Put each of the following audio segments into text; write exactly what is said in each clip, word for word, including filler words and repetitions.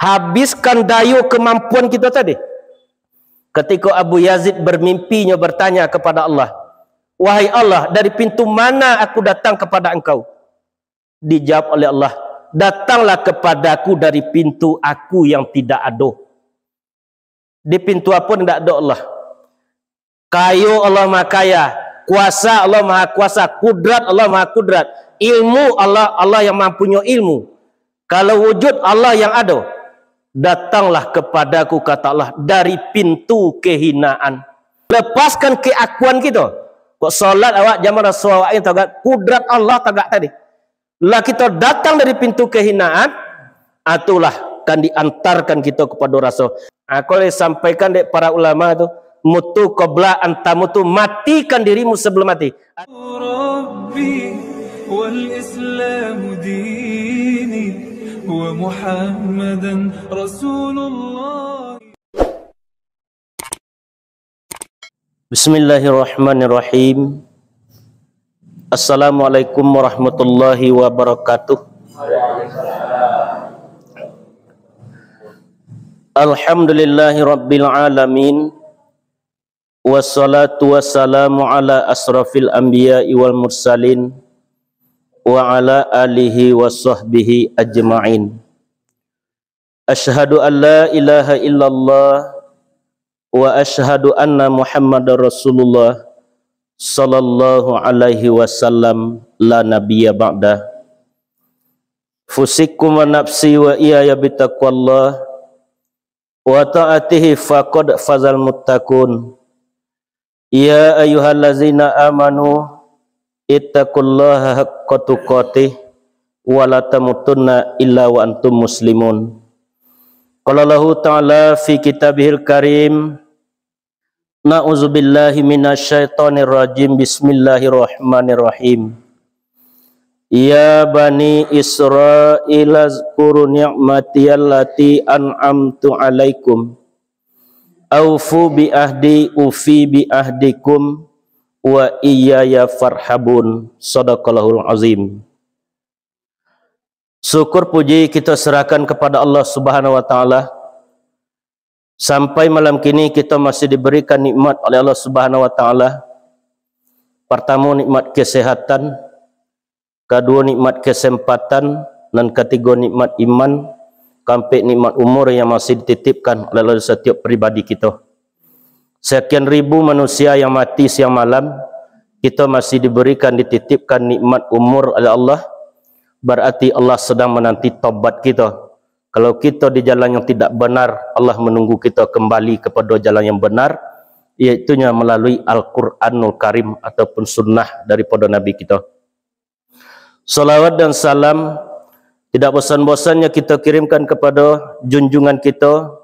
Habiskan dayo kamampuan kito tadi. Ketika Abu Yazid bermimpi, nyo bertanya kepada Allah, "Wahai Allah, dari pintu mana aku datang kepada Engkau?" Dijawab oleh Allah, "Datanglah kepadaku dari pintu aku yang tidak ado." Di pintu apo nan indak ado Allah? Kayo Allah Maha Kaya, kuasa Allah Maha Kuasa, kudrat Allah Maha Kudrat, ilmu Allah, Allah yang mampunyoi ilmu. Kalau wujud Allah yang ado, "Datanglah kepadaku," kata Allah, "dari pintu kehinaan." Lepaskan keakuan kito. Kok solat awak jaman raso awak ni tagak, kudrat Allah tagak tadi. Lah kito datang dari pintu kehinaan, itulah kan diantarkan kito kepada raso. Aku lai sampaikan dek para ulama tu, "Mutu qabla an tamutu," matikan dirimu sebelum mati. Rabbi wal Islamu dini wa Muhammadan Rasulullah. Bismillahirrahmanirrahim. Assalamualaikum warahmatullahi wabarakatuh. Alhamdulillahi rabbil alamin. Wassalatu wassalamu ala asrafil anbiya'i wal mursalin, wa ala alihi wa sahbihi ajma'in. Asyhadu an la ilaha illallah wa asyhadu anna Muhammadar Rasulullah sallallahu alaihi wasallam, la nabiyya ba'dah. Fusikum wa nafsi wa iyaya bitaqwallah wa ta'atihi faqad fazal muttaqun. Ya ayyuhallazina amanu ittaqullaha haqqa tuqatih wa la tamutunna illa wa antum muslimun. Qala Allahu ta'ala fi kitabihil karim, na'udzubillahi minasyaitonirrajim, bismillahirrahmanirrahim. Ya bani Israil, azkuru ni'mati allati an'amtu alaikum. Aufu bi ahdi ufi bi ahdikum wa iyaya farhabun. Sadaqallahul azim. Syukur puji kito serahkan kepada Allah Subhanahu wa Ta'ala. Sampai malam kini kito masih diberikan nikmat oleh Allah Subhanahu wa Ta'ala. Pertamo, nikmat kesehatan. Kaduo, nikmat kesempatan. Nan katigo, nikmat iman. Kaampek, nikmat umur yang masih dititipkan oleh Allah setiap pribadi kito. Sekian ribu manusia yang mati siang malam, kito masih diberikan, dititipkan nikmat umur oleh Allah. Berarti Allah sedang menanti tobat kito. Kalau kito di jalan yang tidak benar, Allah menunggu kito kembali kepada jalan yang benar, yaitunya melalui Al-Quranul Karim ataupun sunnah daripada Nabi kito. Salawat dan salam tidak bosan-bosannya kito kirimkan kepada junjungan kito,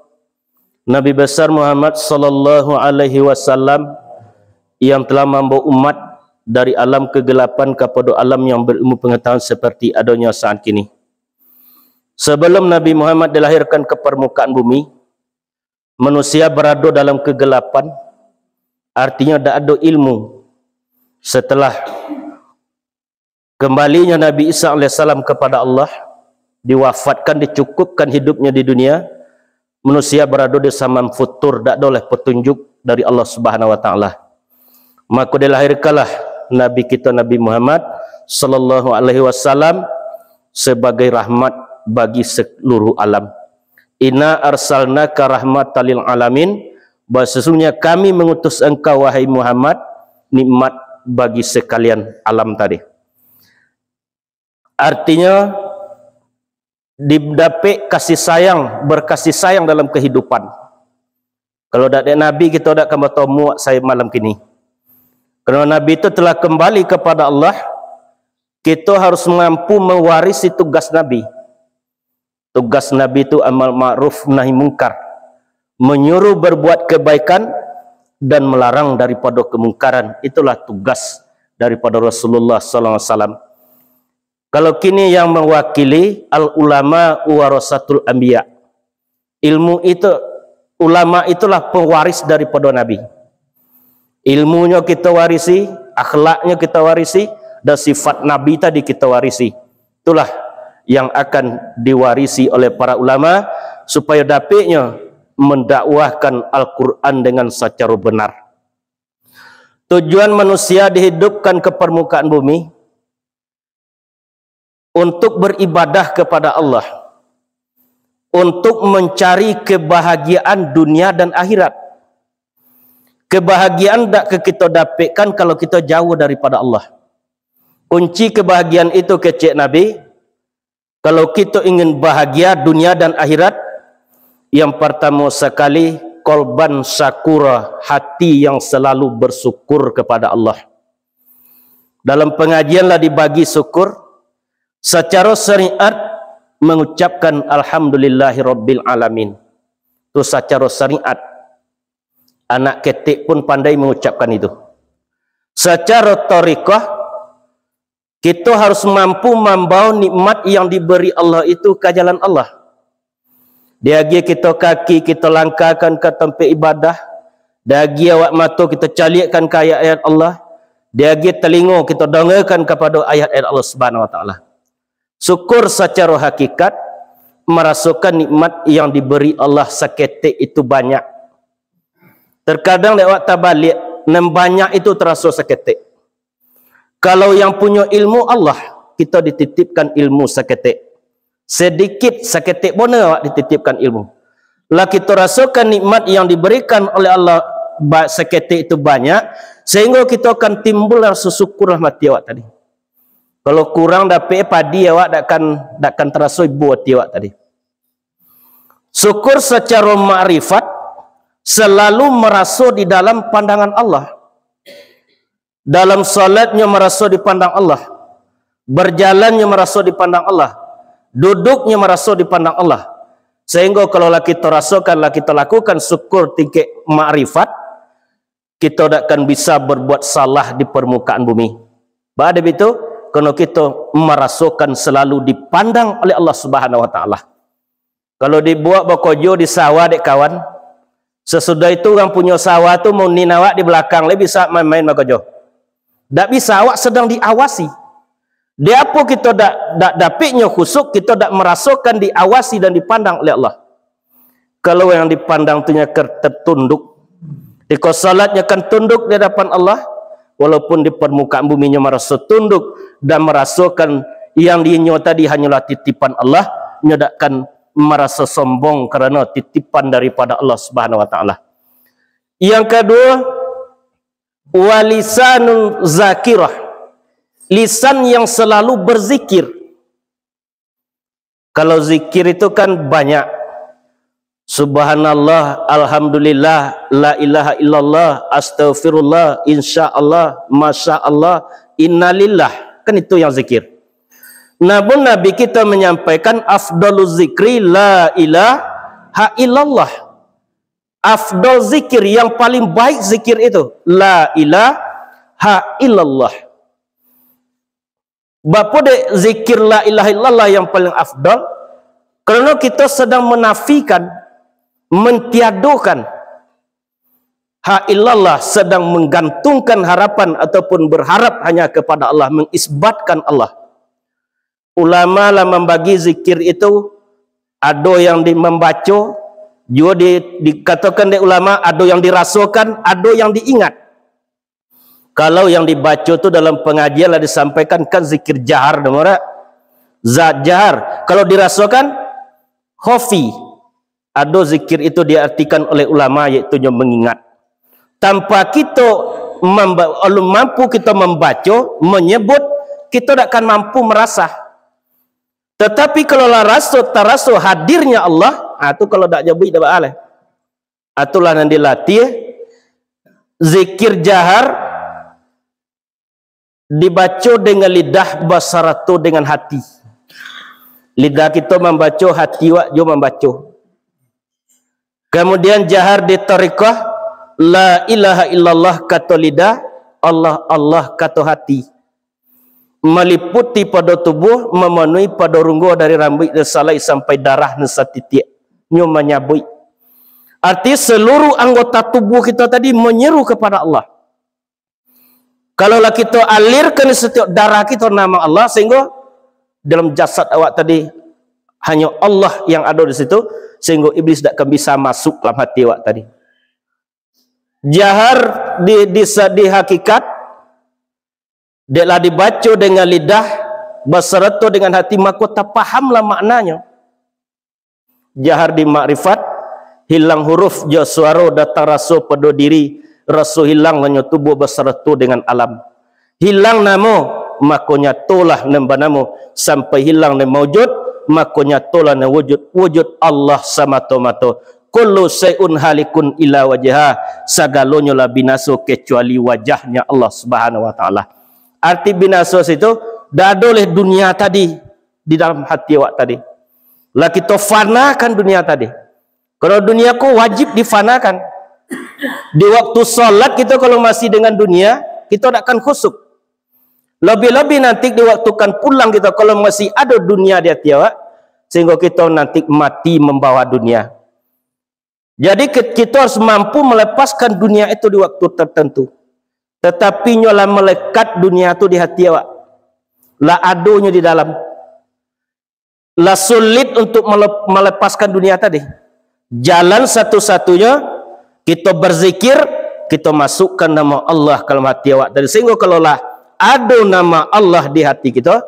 Nabi besar Muhammad sallallahu alaihi wasallam, yang telah mambawa umat dari alam kegelapan kepada alam yang berilmu pengetahuan seperti adanya saat kini. Sebelum Nabi Muhammad dilahirkan ke permukaan bumi, manusia berado dalam kegelapan, artinya dak ado ilmu. Setelah kembalinya Nabi Isa alaihissalam kepada Allah, diwafatkan, dicukupkan hidupnya di dunia, manusia berado di zaman futur, dak ado lai petunjuk dari Allah Subhanahu wa Ta'ala. Maka dilahirkanlah Nabi kita Nabi Muhammad sallallahu alaihi wasallam sebagai rahmat bagi seluruh alam. "Inna arsalnaka rahmatan lil alamin," bahwa sesungguhnya kami mengutus engkau, wahai Muhammad, nikmat bagi sekalian alam tadi. Artinya, didapek kasih sayang, berkasih sayang dalam kehidupan. Kalau dak dek Nabi, kito dak akan batamu saya malam kini. Karena Nabi itu telah kembali kepada Allah, kito harus mampu mewarisi tugas Nabi. Tugas Nabi itu amar ma'ruf nahi mungkar, menyuruh berbuat kebaikan dan melarang daripada kemungkaran. Itulah tugas daripada Rasulullah sallallahu alaihi wasallam. Kalau kini yang mewakili, al ulama warasatul anbiya. Ilmu itu, ulama itulah pewaris daripada Nabi. Ilmunyo kita warisi, akhlaknyo kita warisi, dan sifat Nabi tadi kita warisi. Itulah yang akan diwarisi oleh para ulama, supayo dapiknyo mandakwahkan Al-Quran dengan sacaro benar. Tujuan manusia dihidupkan ke permukaan bumi untuk beribadah kepada Allah, untuk mencari kebahagiaan dunia dan akhirat. Kebahagiaan dak ka kito dapikkan kalau kito jauah daripada Allah. Kunci kebahagiaan itu, kecek Nabi, kalau kito ingin bahagia dunia dan akhirat, yang pertama sekali, kolban syakura, hati yang selalu bersyukur kepada Allah. Dalam pengajian lah dibagi syukur, sacaro syariat mengucapkan alhamdulillahirabbil alamin. Tu sacaro syariat. Anak ketek pun pandai mengucapkan itu. Sacaro tarekah, kito harus mampu mambawa nikmat yang diberi Allah itu ka jalan Allah. Diagiah kito kaki, kito langkahkan ka tampek ibadah. Diagiah awak mato, kito caliakkan ka ayat-ayat Allah. Diagiah talingo, kito dangakan kapado ayat-ayat Allah Subhanahu Wa Taala. Syukur sacaro hakikat, marasokan nikmat yang diberi Allah saketek itu banyak. Terkadang dek awak tabaliak, nan banyak itu taraso saketek. Kalau yang punyo ilmu Allah, kito dititipkan ilmu saketek. Sedikit, saketek bona awak dititipkan ilmu. Lah kito rasokan nikmat yang diberikan oleh Allah ba-, saketek itu banyak, sehingga kito akan timbul raso syukur dalam ati awak tadi. Kalau kurang dapek padi awak, dak kan, dak kan taraso ibo ati awak tadi. Syukur sacaro makrifat, selalu maraso di dalam pandangan Allah. Dalam salatnyo maraso dipandang Allah, barjalannyo maraso dipandang Allah, duduknyo maraso dipandang Allah. Sehingga kalau lah kito rasokan, lah kito lakukan syukur tingkek makrifat, kito dak akan bisa berbuat salah di permukaan bumi. Baa dek itu? Karena kito marasokan selalu dipandang oleh Allah Subhanahu Wa Taala. Kalau dibuek bakojo di sawah dek kawan, sasudah itu urang punyo sawah tu maunin awak di balakang, lai bisa main-main bakojo. Dak bisa, awak sadang diawasi. Di apo kito dak, dak dapiknyo khusyuk, kito dak marasokan diawasi dan dipandang oleh Allah. Kalau yang dipandang tu nyo kan tertunduk, iko salatnyo kan tunduk di hadapan Allah, walaupun di permukaan buminyo maraso tunduk dan marasokan yang dinyo tadi hanyolah titipan Allah, nyo dak kan maraso sombong karano titipan daripada Allah Subhanahu Wa Taala. Yang kedua, walisanun zakirah, lisan yang selalu berzikir. Kalau zikir itu kan banyak. Subhanallah, alhamdulillah, la ilaha illallah, astagfirullah, insya Allah, masya Allah, innalillah. Kan itu yang zikir. Namun Nabi kita menyampaikan afdalu zikri la ilaha illallah. Afdal zikir, yang paling baik zikir itu la ilaha illallah. Bapa dek zikir la ilaha illallah yang paling afdal? Karena kita sedang menafikan, mentiadokan ha illallah, sedang menggantungkan harapan ataupun berharap hanya kepada Allah, mengisbatkan Allah. Ulama lah membagi zikir itu, ado yang di, membaco, juo di, dikatakan dek ulama, ado yang dirasokan, ado yang diingat. Kalau yang dibaco tu dalam pengajian lah disampaikan, kan zikir jahar namo dak? Za-, jahar. Kalau dirasokan, khafi. Ado zikir itu diartikan oleh ulama, yaitu nyo mengingat. Tanpa kito mamba-, alun mampu kito mambaco, menyebut, kito dak akan mampu merasa. Tetapi kalau lah raso, taraso hadirnya Allah, ah, tu kalau dak nyabuik dak baaleh. Itulah nan dilatih, zikir jahar dibaco dengan lidah basarato dengan hati. Lidah kito mambaco, hati wak juo mambaco. Kemudian jahar di tarekah, la ilaha illallah kato lidah, Allah, Allah kato hati. Maliputi pado tubuh, mamanuhi pado runggo dari rambuik nan salai sampai darah nan satitiak. Nyo manyabuik. Arti seluruh anggota tubuh kito tadi menyeru kepada Allah. Kalau lah kito alirkan di satiok darah kito nama Allah, sehingga dalam jasad awak tadi hanyo Allah yang ado di situ, sehingga iblis dak akan bisa masuk dalam hati awak tadi. Jahar di, di, di hakikat, dek lah dibaco dengan lidah, basarato dengan hati, mako tapahamlah maknanyo. Jahar di makrifat, hilang huruf jo suaro, datang raso pado diri, raso hilang lanyo tubuh basarato dengan alam. Hilang namo, mako nyatolah nan banamo, sampai hilang nan maujud, mako nyatolah nan wujud, wujud Allah samato-mato. Kullu syai'un halikun illa wajha, sagalonyo lah binaso kecuali wajahnya Allah Subhanahu wa Ta'ala. Arti binaso situ, dak ado leh dunia tadi di dalam hati awak tadi. Lah kito fanakan dunia tadi. Kalau dunia ko wajib difanakan. Di waktu salat kito kalau masih dengan dunia, kito dak akan khusyuk. Lebih-lebih nanti di waktu kan pulang kito kalau masih ado dunia di hati awak, sehingga kito nanti mati membawa dunia. Jadi ki-, kito harus mampu melepaskan dunia itu di waktu tertentu. Tetapi nyo lah melekat dunia tu di hati awak. Lah adonyo di dalam. Lah sulit untuk mele-, melepaskan dunia tadi. Jalan satu-satunya, kito berzikir, kito masukkan nama Allah ka dalam hati awak tadi. Sehingga kalau lah ado nama Allah di hati kito,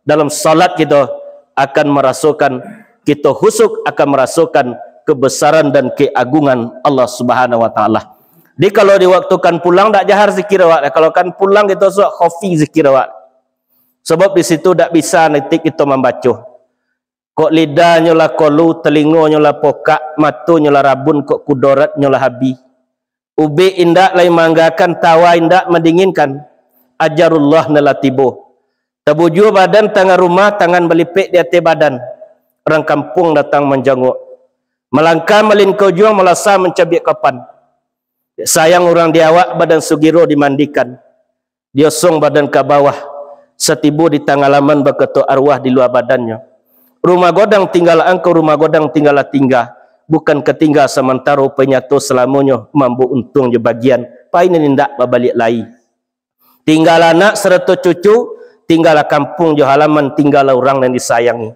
dalam salat kito akan merasokan, kito khusyuk akan merasokan kebesaran dan keagungan Allah Subhanahu wa Ta'ala. Jadi kalau di waktu kan pulang, dak jahar zikir awak. Kalau kan pulang, kito suak khafi zikir awak. Sabab di situ dak bisa nanti kito mambaco. Kok lidahnyo lah kolu, telingonyo lah pokak, matonyo lah rabun, kok kudoratnyo lah habih. Ubek indak lai maanggakan, tawa indak mandinginkan, ajalullah nan lah tibo. Tabujua badan tangah rumah, tangan balipek di ateh badan. Urang kampuang datang manjangok. Malangkah malingkau juang, malasa mancabiak kapan. Sayang urang di awak, badan sugiro dimandikan. Diosong badan ka bawah. Satibo di tangah laman, bakato arwah di lua badannyo, "Rumah godang tinggalah angkau, rumah godang tinggalah tingga. Bukan ka tingga samantaro, pai nyato salamonyo, mambo untuang jo bagian. Pai nan indak babaliak lai. Tinggalah anak sarato cucu, tinggalah kampuang jo halaman, tinggalah urang nan disayangi."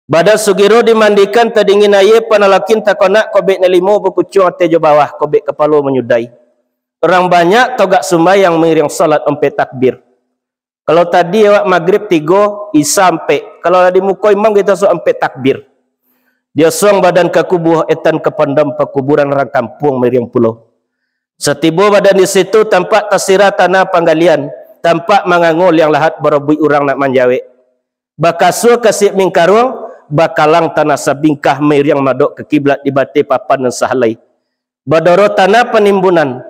Badan sugiro dimandikan, tadingin aia, panalakin takonak, kobek nan limo bakucuang ateh jo bawah, kobek kapalo manyudai. Urang banyak togak sumbayang, mangiriang salat ompek takbir. Kalau tadi awak magrib tigo, isya ompek. Kalau lah di muko imam, kito suak ompek takbir. Diosong badan ka kubua, etan ka pandam pakuburan, urang kampuang mangiriang pulo. Satibo badan di situ, tampak tasirah tanah panggalian, tampak mangango liang lahat, barabuik urang nak manjawek. Bakasua kasiak mingkaruang, bakalang tanah sabingkah, mangiriang madok ka kiblat, di bateh papan nan sahalai. Badoro tanah panimbunan,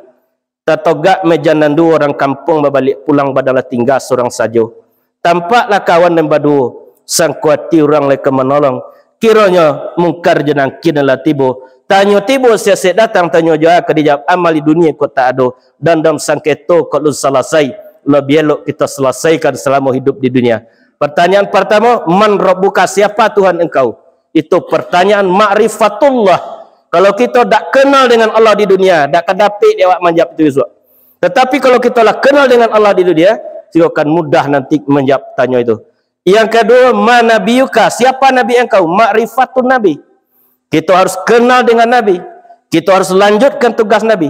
tatogak meja nan duo, urang kampuang babaliak pulang, badan lah tingga surang sajo. Tampaklah kawan nan baduo, sangko ati urang lai ka manolong. Kironyo Mungkar jo Nangkir nan lah tibo. Tanyo tibo, siasek datang, tanyo juo ka dijawab, amal di dunia ko tak ado. Dandam sangketo ko alun salasai, labiah elok kito salasaikan salamo hidup di dunia. Pertanyaan partamo, "Man Rabbuka?" Siapa Tuhan engkau? Itu pertanyaan ma'rifatullah. Kalau kito dak kenal dengan Allah di dunia, dak ka dapek dek awak manjawab itu isuak. Tetapi kalau kito lah kenal dengan Allah di dunia, kito akan mudah nanti manjawab tanyo itu. Yang kedua, "Man Nabiyuka?" Siapa Nabi engkau? Ma'rifatun Nabi. Kito harus kenal dengan Nabi. Kito harus lanjutkan tugas Nabi.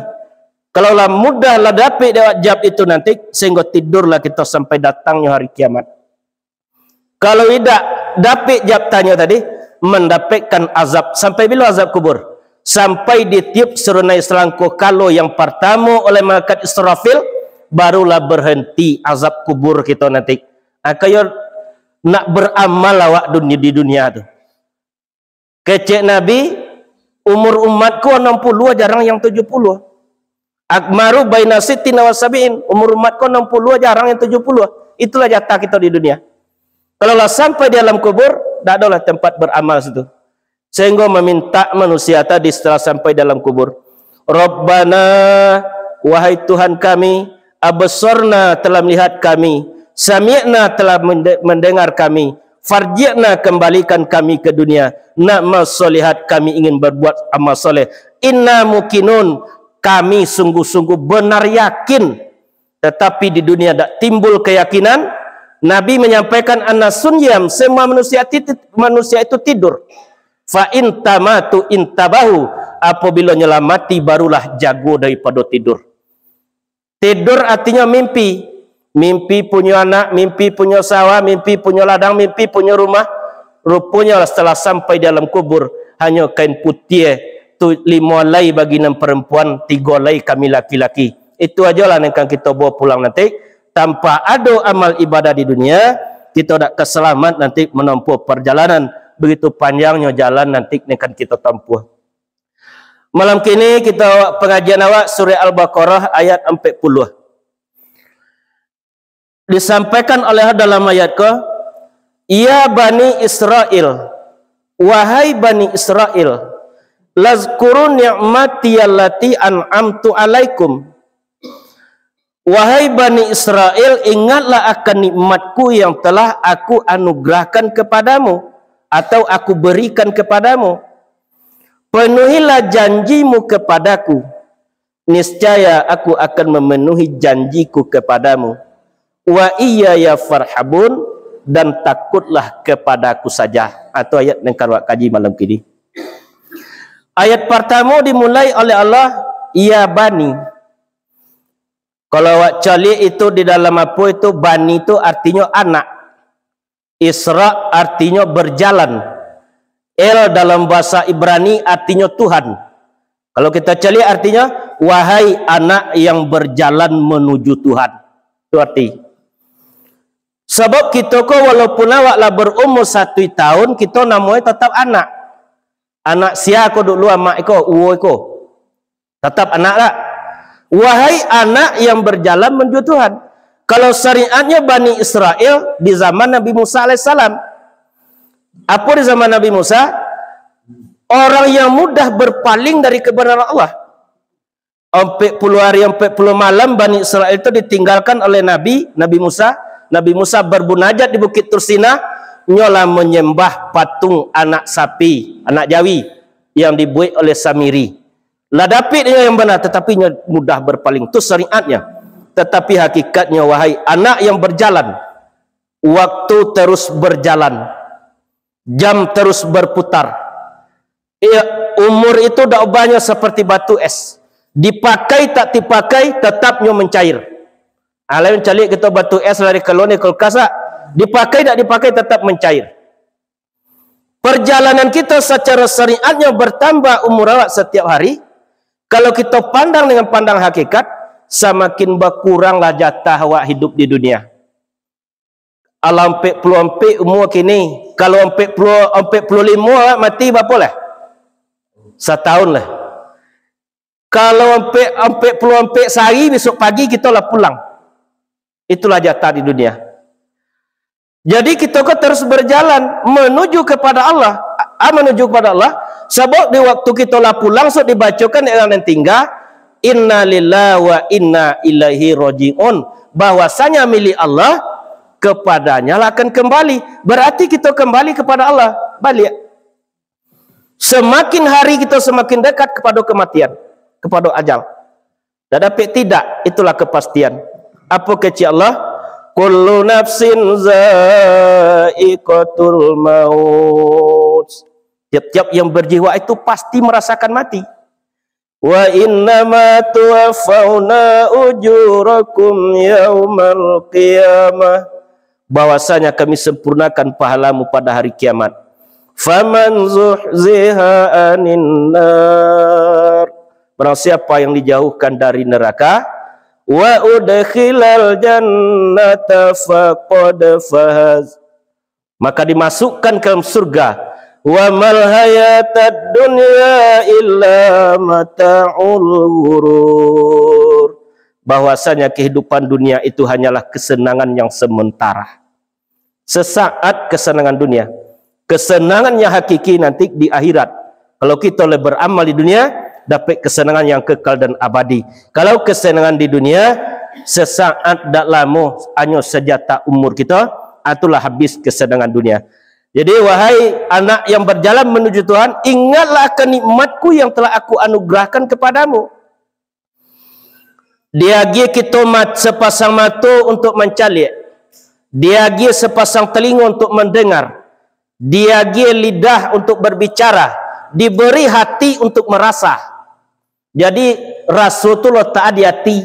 Kalau lah mudah lah dapek dek awak jawab itu nanti, sehingga tidurlah kito sampai datangnyo hari kiamat. Kalau idak dapek jawab tanyo tadi, mandapekkan azab. Sampai bilo azab kubur? Sampai ditiup serunai salangko kalo yang partamo oleh malaikat Israfil, barulah berhenti azab kubur kito nanti. Ah, kayo nak beramal awak duni-, di dunia tu. Kecek Nabi, "Umur umatku anam puluh, jarang yang tujuh puluh. A'maru baina sittina wa sab'in, umur umatku anam puluh, jarang yang tujuh puluh." Itulah jatah kito di dunia. Kalau lah sampai di alam kubur, dak adolah tempat beramal situ. Sehingga meminta manusia tadi setelah sampai dalam kubur, "Rabbana, wahai Tuhan kami, absorna, telah melihat kami, sami'na, telah mende-, mendengar kami, farji'na, kembalikan kami ke dunia, na'mal sholihat, kami ingin berbuat amal soleh, inna muqinun, kami sungguh-sungguh benar yakin." Tetapi di dunia dak timbul keyakinan. Nabi menyampaikan, "Annasun yam, semua manusia titi-, manusia itu tidur." Fa in tamatu intabahu, apabilo nyo lah mati, barulah jago daripado tidur. Tidur artinyo mimpi. Mimpi punyo anak, mimpi punyo sawah, mimpi punyo ladang, mimpi punyo rumah. Ruponyo lah, setelah sampai di alam kubur, hanyo kain putiah tu limo alai bagi nan perempuan, tigo alai kami laki-laki. Itu ajolah nan kan kito bawa pulang nanti. Tanpa ado amal ibadah di dunia, kito dak ka salamat nanti menempuh perjalanan. Begitu panjangnyo jalan nanti nan kan kito tempuh. Malam kini kito pengajian awak surah Al-Baqarah ayat ampek puluah. Disampaikan oleh dalam ayat ko, "Ya Bani Israel, wahai Bani Israel, lazkuru ni'mati allati an'amtu alaikum." Wahai Bani Israel, ingatlah akan nikmatku yang telah Aku anugerahkan kepadamu, atau Aku berikan kepadamu. Penuhilah janjimu kepadaku, niscaya Aku akan memenuhi janjiku kepadamu. Wa iyaya farhabun, dan takutlah kepada-Ku saja. Atau ayat nan karuak kaji malam kini. Ayat pertama dimulai oleh Allah, "Ya Bani." Kalau awak caliak itu di dalam apo itu, Bani itu artinyo anak. Isra artinyo berjalan. El dalam bahasa Ibrani artinyo Tuhan. Kalau kita caliak artinyo, wahai anak yang berjalan menuju Tuhan. Itu arti. Sabab kito ko walaupun awak lah berumur satu tahun, kito namonyo tetap anak. Anak sia ko dulu, amak iko, uwo iko. Tetap anak lah. Wahai anak yang berjalan menuju Tuhan. Kalau syariatnya Bani Israel di zaman Nabi Musa alaihissalam. Apa di zaman Nabi Musa? Orang yang mudah berpaling dari kebenaran Allah. Ampek puluah hari, ampek puluah malam Bani Israel itu ditinggalkan oleh Nabi, Nabi Musa. Nabi Musa bermunajat di Bukit Tursina, nyo lah menyembah patung anak sapi, anak jawi yang dibuat oleh Samiri. Lah dapik nyo yang bana, tetapi nyo mudah berpaling. Tu syariatnya. Tetapi hakikatnya, wahai anak yang berjalan, waktu terus berjalan, jam terus berputar. Iya, umur itu dak ubahnya seperti batu es. Dipakai tak dipakai, tetapnyo mencair. Alai mancaliak kito batu es lari kalua ni kulkas, ah. Dipakai dak dipakai, tetap mencair. Perjalanan kito secara syariatnya bertambah umur awak setiap hari. Kalau kito pandang dengan pandang hakikat, samakin bakuranglah jatah awak hidup di dunia. Alah ampek puluah ampek umur kini. Kalau ampek puluah, ampek puluah limo awak mati, barapo lah? Satahun lah. Kalau ampek, ampek puluah ampek sahari, besok pagi kito lah pulang. Itulah jatah di dunia. Jadi kito ko terus berjalan menuju kepada Allah. A-, menuju kepada Allah. Sabab di waktu kito lah pulang, sok dibacokan dek urang nan tingga, "Inna lillahi wa inna ilaihi raji'un." Bahwasanya milik Allah, kepadanya lah akan kembali. Berarti kito kembali kepada Allah. Baliak. Semakin hari kito semakin dekat kepada kematian, kepada ajal. Dak dapek tidak, itulah kepastian. Apo kecek Allah? "Kullu nafsin za'iqatul maut." Tiap-tiap yang berjiwa itu pasti merasakan mati. "Wa innama tuwaffauna ujurakum yaumal qiyamah." Bahwasanya Kami sempurnakan pahalamu pada hari kiamat. "Faman zuhziha anin nar." Barang siapa yang dijauhkan dari neraka, "wa udkhilal jannata faqad faz." Maka dimasukkan ke dalam surga. "Wa mal hayatad dunya illa mata'ul ghurur." Bahwasanya kehidupan dunia itu hanyalah kesenangan yang sementara. Sesaat kesenangan dunia. Kesenangan yang hakiki nanti di akhirat. Kalau kito lah beramal di dunia, dapek kesenangan yang kekal dan abadi. Kalau kesenangan di dunia, sesaat dak lamo, hanyo sajatah umur kito, itulah habis kesenangan dunia. Jadi, wahai anak yang berjalan menuju Tuhan, ingatlah akan nikmat-Ku yang telah Aku anugerahkan kepadamu. Diagiah kito mat-, sepasang mato untuk mancaliak, diagiah sepasang telingo untuk mendengar, diagiah lidah untuk berbicara, diberi hati untuk merasa. Jadi, raso tu latak di hati.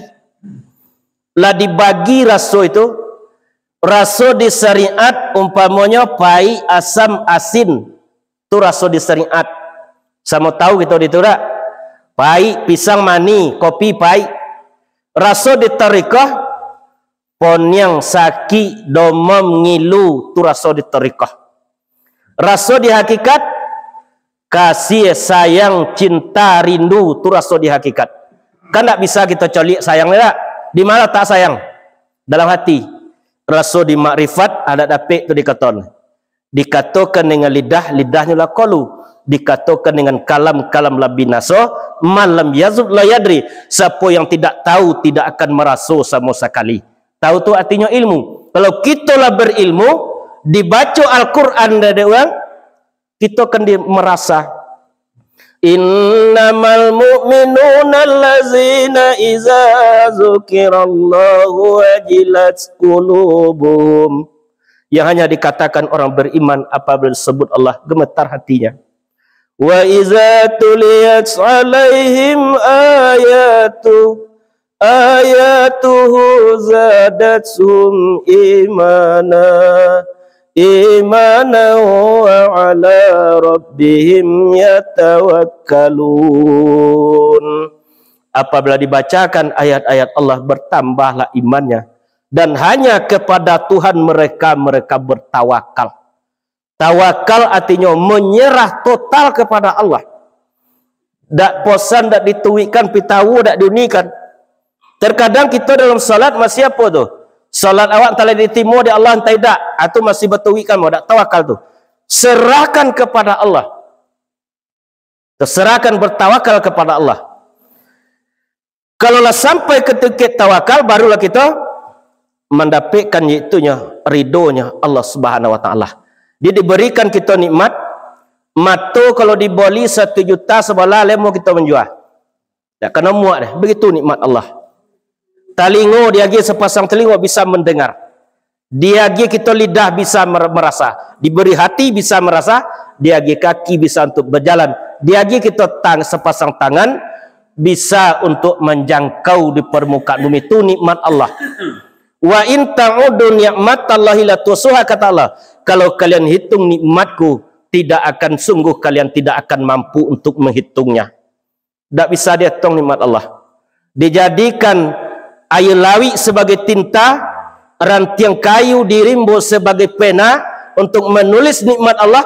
Lah dibagi raso itu, raso di syariat umpamonyo paik, asam, asin. Tu raso di syariat. Samo tahu kito di tu dak? Paik, pisang manih, kopi paik. Raso di tarekoh, poniang, sakik, domam, ngilu, tu raso di tarekoh. Raso di hakikat, kasih, sayang, cinta, rindu, tu raso di hakikat. Kan ndak bisa kito coliak sayang ni dak? Di ma latak sayang? Dalam hati. Raso di makrifat, adak dapek tu dikatokan. Dikatokan dengan lidah, lidahnyo lah kalu. Dikatokan dengan kalam, kalam lah binaso, man lam yazuk la yadri. Siapo yang tidak tahu, tidak akan maraso samo sakali. Tahu tu artinyo ilmu. Kalau kito lah berilmu, dibaco Al-Quran dek urang, kito kan di, merasa. Innamal mu'minuna allazina iza zukirallahu wajilat qulubuhum. Yang hanya dikatakan orang beriman apabila disebut Allah, gemetar hatinya. Wa iza tuliyat alaihim ayatu, ayatuhu zadathum imana, imana wa ala rabbihim yatawakkalun. Apabila dibacakan ayat-ayat Allah, bertambahlah imannya, dan hanya kepada Tuhan mereka, mereka bertawakal. Tawakal artinyo menyerah total kepada Allah. Dak posan, dak dituikkan, pitawo dak diunikan. Terkadang kito dalam salat masih apo tu? Salat awak antah lah ditimo dek Allah, antah indak. Ah, tu masih batuikkan, dak tawakal tu. Serahkan kepada Allah. Terserahkan, bertawakal kepada Allah. Kalau lah sampai ke tingkat tawakal, barulah kito mandapekkan, yaitunyo ridonyo Allah Subhanahu Wa Taala. Dia diberikan kito nikmat, mato kalau diboli satu juta sabalah, lemo kito manjua. Dak kana muak deh, begitu nikmat Allah. Talingo, diagiah sapasang talingo bisa mandengar. Diagiah kito lidah bisa mer-, merasa, diberi hati bisa merasa, diagiah kaki bisa untuk berjalan, diagiah kito tang-, sapasang tangan bisa untuk manjangkau di parmukaan bumi. Tu nikmat Allah. "Wa in ta'udu ni'matallahi la tuhsuha," kata Allah, "Kalau kalian hitung nikmatku, tidak akan, sungguh kalian tidak akan mampu untuk menghitungnya." Dak bisa dietong nikmat Allah. Dijadikan aia lawik sabagai tinta, rantiang kayu dirimbo sabagai pena untuk manulis nikmat Allah,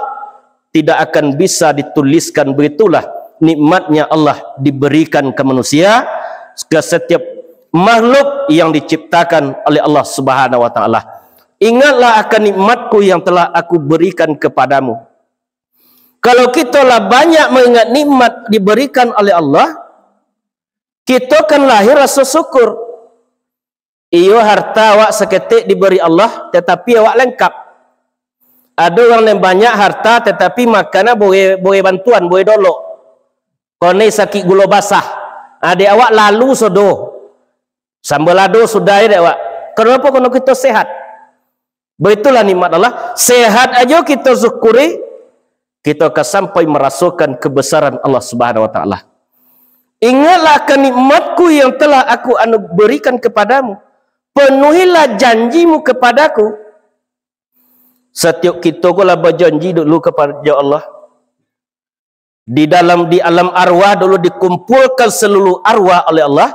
tidak akan bisa dituliskan. Begitulah nikmatnya Allah diberikan ke manusia, ke setiap makhluk yang diciptakan oleh Allah Subhanahu wa Taala. Ingatlah akan nikmatku yang telah Aku berikan kepadamu. Kalau kito lah banyak mengingat nikmat diberikan oleh Allah, kito kan lahir rasa syukur. Iyo, harta awak saketek diberi Allah, tatapi awak lengkap. Ado urang nan banyak harta, tatapi makan buweh, buweh bantuan, buweh dolok. Kone sakik gulo basah. Dek awak lalu sodo. Samba lado sudah dek awak. Kanapo? Karano kito sehat. Begitulah nikmat Allah. Sehat ajo kito syukuri, kito akan sampai marasokan kebesaran Allah Subhanahu wa Taala. Ingatlah akan nikmat-Ku yang telah Aku anu berikan kepadamu. Penuhilah janjimu kepadaku. Satiok kito ko lah bajanji dulu kepada Allah. Di dalam, di alam arwah dulu dikumpulkan seluruh arwah oleh Allah.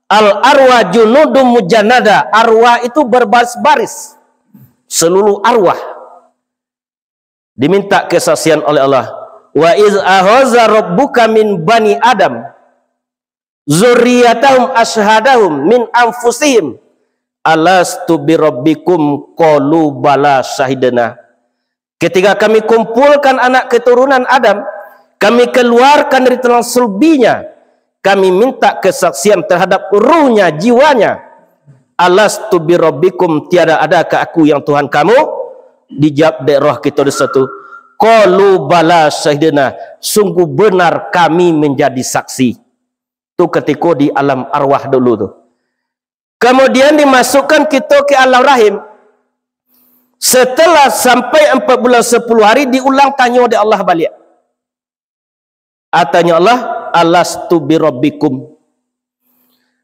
Al arwah junudun mujannada. Arwah itu berbaris-baris. Seluruh arwah diminta kesaksian oleh Allah. "Wa iz ahaza rabbuka min bani Adam zurriyatahum asyhadahum min anfusihim alastu birabbikum qalu bala syahidna." Ketika Kami kumpulkan anak keturunan Adam, Kami keluarkan dari tulang sulbinya, Kami minta kesaksian terhadap ruhnya, jiwanya. "Alastu birabbikum, tiada adakah Aku yang Tuhan kamu?" Dijawab dek roh kito di situ, "Qalu bala syahidna, sungguh benar kami menjadi saksi." Tu ketiko di alam arwah dulu tu. Kemudian dimasukkan kito ke alam rahim. Setelah sampai empat bulan sepuluh hari, diulang tanyo dek Allah baliak. Tanyo Allah, "Alastu birabbikum?"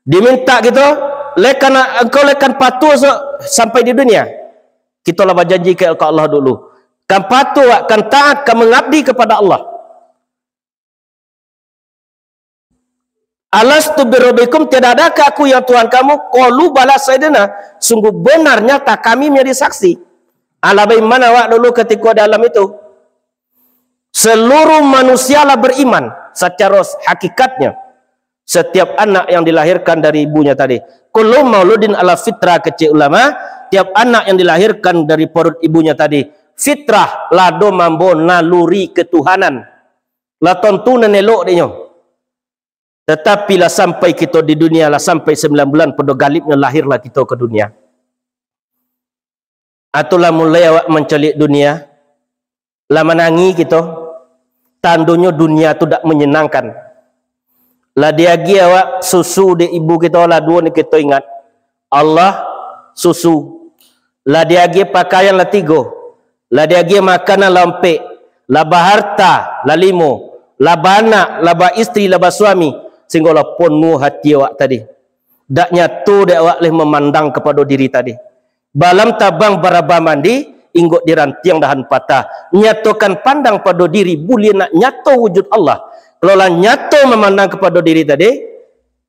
Diminta kito, "Lai kan, engkau lai kan patuh sa-, sampai di dunia?" Kito lah bajanji ka, ka Allah dulu. Kan patuh, kan taat, kan mangabdi kepada Allah. "Alastu birabbikum, tiada adakah Aku yang Tuhan kamu?" Qalu bala syahidna, sungguh benar nyata kami menjadi saksi. Alah, bagaimana awak dulu ketika di alam itu? Seluruh manusia lah beriman secara hakikatnya. Setiap anak yang dilahirkan dari ibunya tadi, kullu mauludin ala fitrah, kecek ulama, tiap anak yang dilahirkan dari perut ibunya tadi, fitrah, lah do mambo naluri ketuhanan. Lah tontu nan elok dek nyo. Tatapi lah sampai kito di dunia, lah sampai sembilan bulan, pado galibnyo lahirlah kito ka dunia. Atau lah mulai awak mancaliak dunia, lah manangih kito, tandonyo dunia tu dak manyenangkan. Lah diagiah awak susu dek ibu kito, lah duo ni kito ingat, Allah, susu. Lah diagiah pakaian, lah tigo. Lah diagiah makanan, lah ompek. Lah baharta, lah limo. Lah baanak, lah baistri, lah basuami. Sehinggo lah ponuah hati awak tadi. Dak nyato dek awak lai mamandang kapado diri tadi. Balam tabang barabah mandi, inggok di rantiang dahan patah. Nyatokan pandang pado diri, buliah nak nyato wujud Allah. Kalau lah nyato mamandang kapado diri tadi,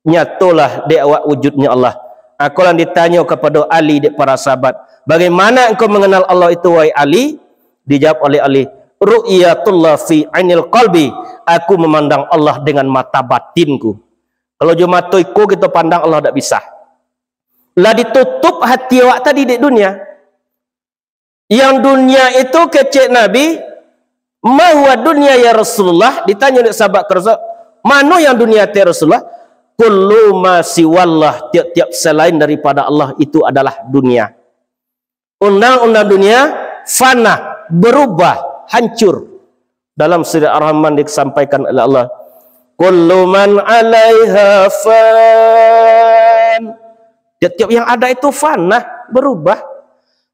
nyatolah dek awak wujudnyo Allah. Ako lah ditanyo kapado Ali dek para sahabat, "Bagaimana engkau mengenal Allah itu, wahai Ali?" Dijawab oleh Ali, "Ru'yatullah fi ainil qalbi." Aku mamandang Allah dengan mata batinku. Kalau jo mato iko kito pandang Allah, dak bisa. Lah ditutup hati awak tadi dek dunia. Yang dunia itu, kecek Nabi, "Ma huwa dunya ya Rasulullah?" Ditanyo dek sahabat ka Rasul, "Mano yang dunia tu, ya Rasulullah?" "Kullu ma siwallah, tiap-tiap selain daripada Allah itu adalah dunia." Undang-undang dunia fana, berubah, hancur. Dalam surah Ar-Rahman disampaikan oleh Allah, "Kullu man alaiha fan." Tiap-tiap yang ada itu fana, berubah.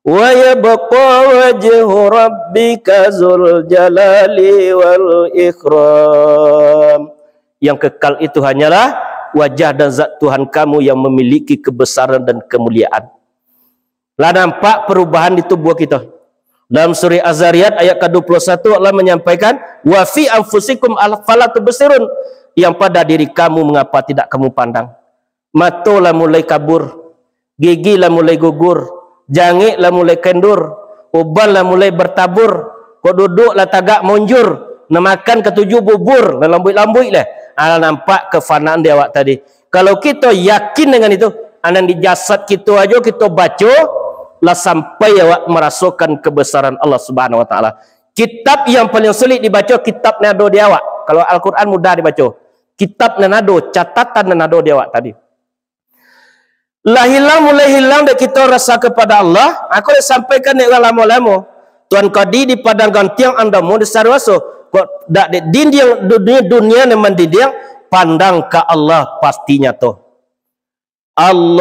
"Wa yabqa wajhu rabbika dzul jalali wal ikram." Yang kekal itu hanyalah wajah dan zat Tuhan kamu yang memiliki kebesaran dan kemuliaan. Lah nampak perubahan di tubuah kita. Dalam surah Az-Zariyat ayat ka dua puluh satu, Allah menyampaikan, "Wa fi anfusikum, afala tubsirun?" Yang pada diri kamu, mengapa tidak kamu pandang? Mato lah mulai kabur, gigi lah mulai gugur, jangik lah mulai kendur, uban lah mulai bertabur, kok duduk lah tagak maunjur, nak makan katuju bubur, lah lambuik-lambuik lah. Alah nampak kefanaan di awak tadi. Kalau kito yakin dengan itu, anan di jasad kito ajo kito baco, lah sampai awak marasokan kebesaran Allah Subhanahu Wa Taala. Kitab yang paling sulit dibaco, kitab nan ado di awak. Kalau Al-Quran mudah dibaco. Kitab nan ado, catatan nan ado di awak tadi. Lah hilang, mulai hilang dek kito rasa kepada Allah, ako lah sampaikan dek urang lamo-lamo. Tuan Kadi di Padang Gantiang, Andamo di Saruaso. Kok dak dek dindiang dunia, dunia nan mandindiang, pandang ka Allah pasti nyato. Allahu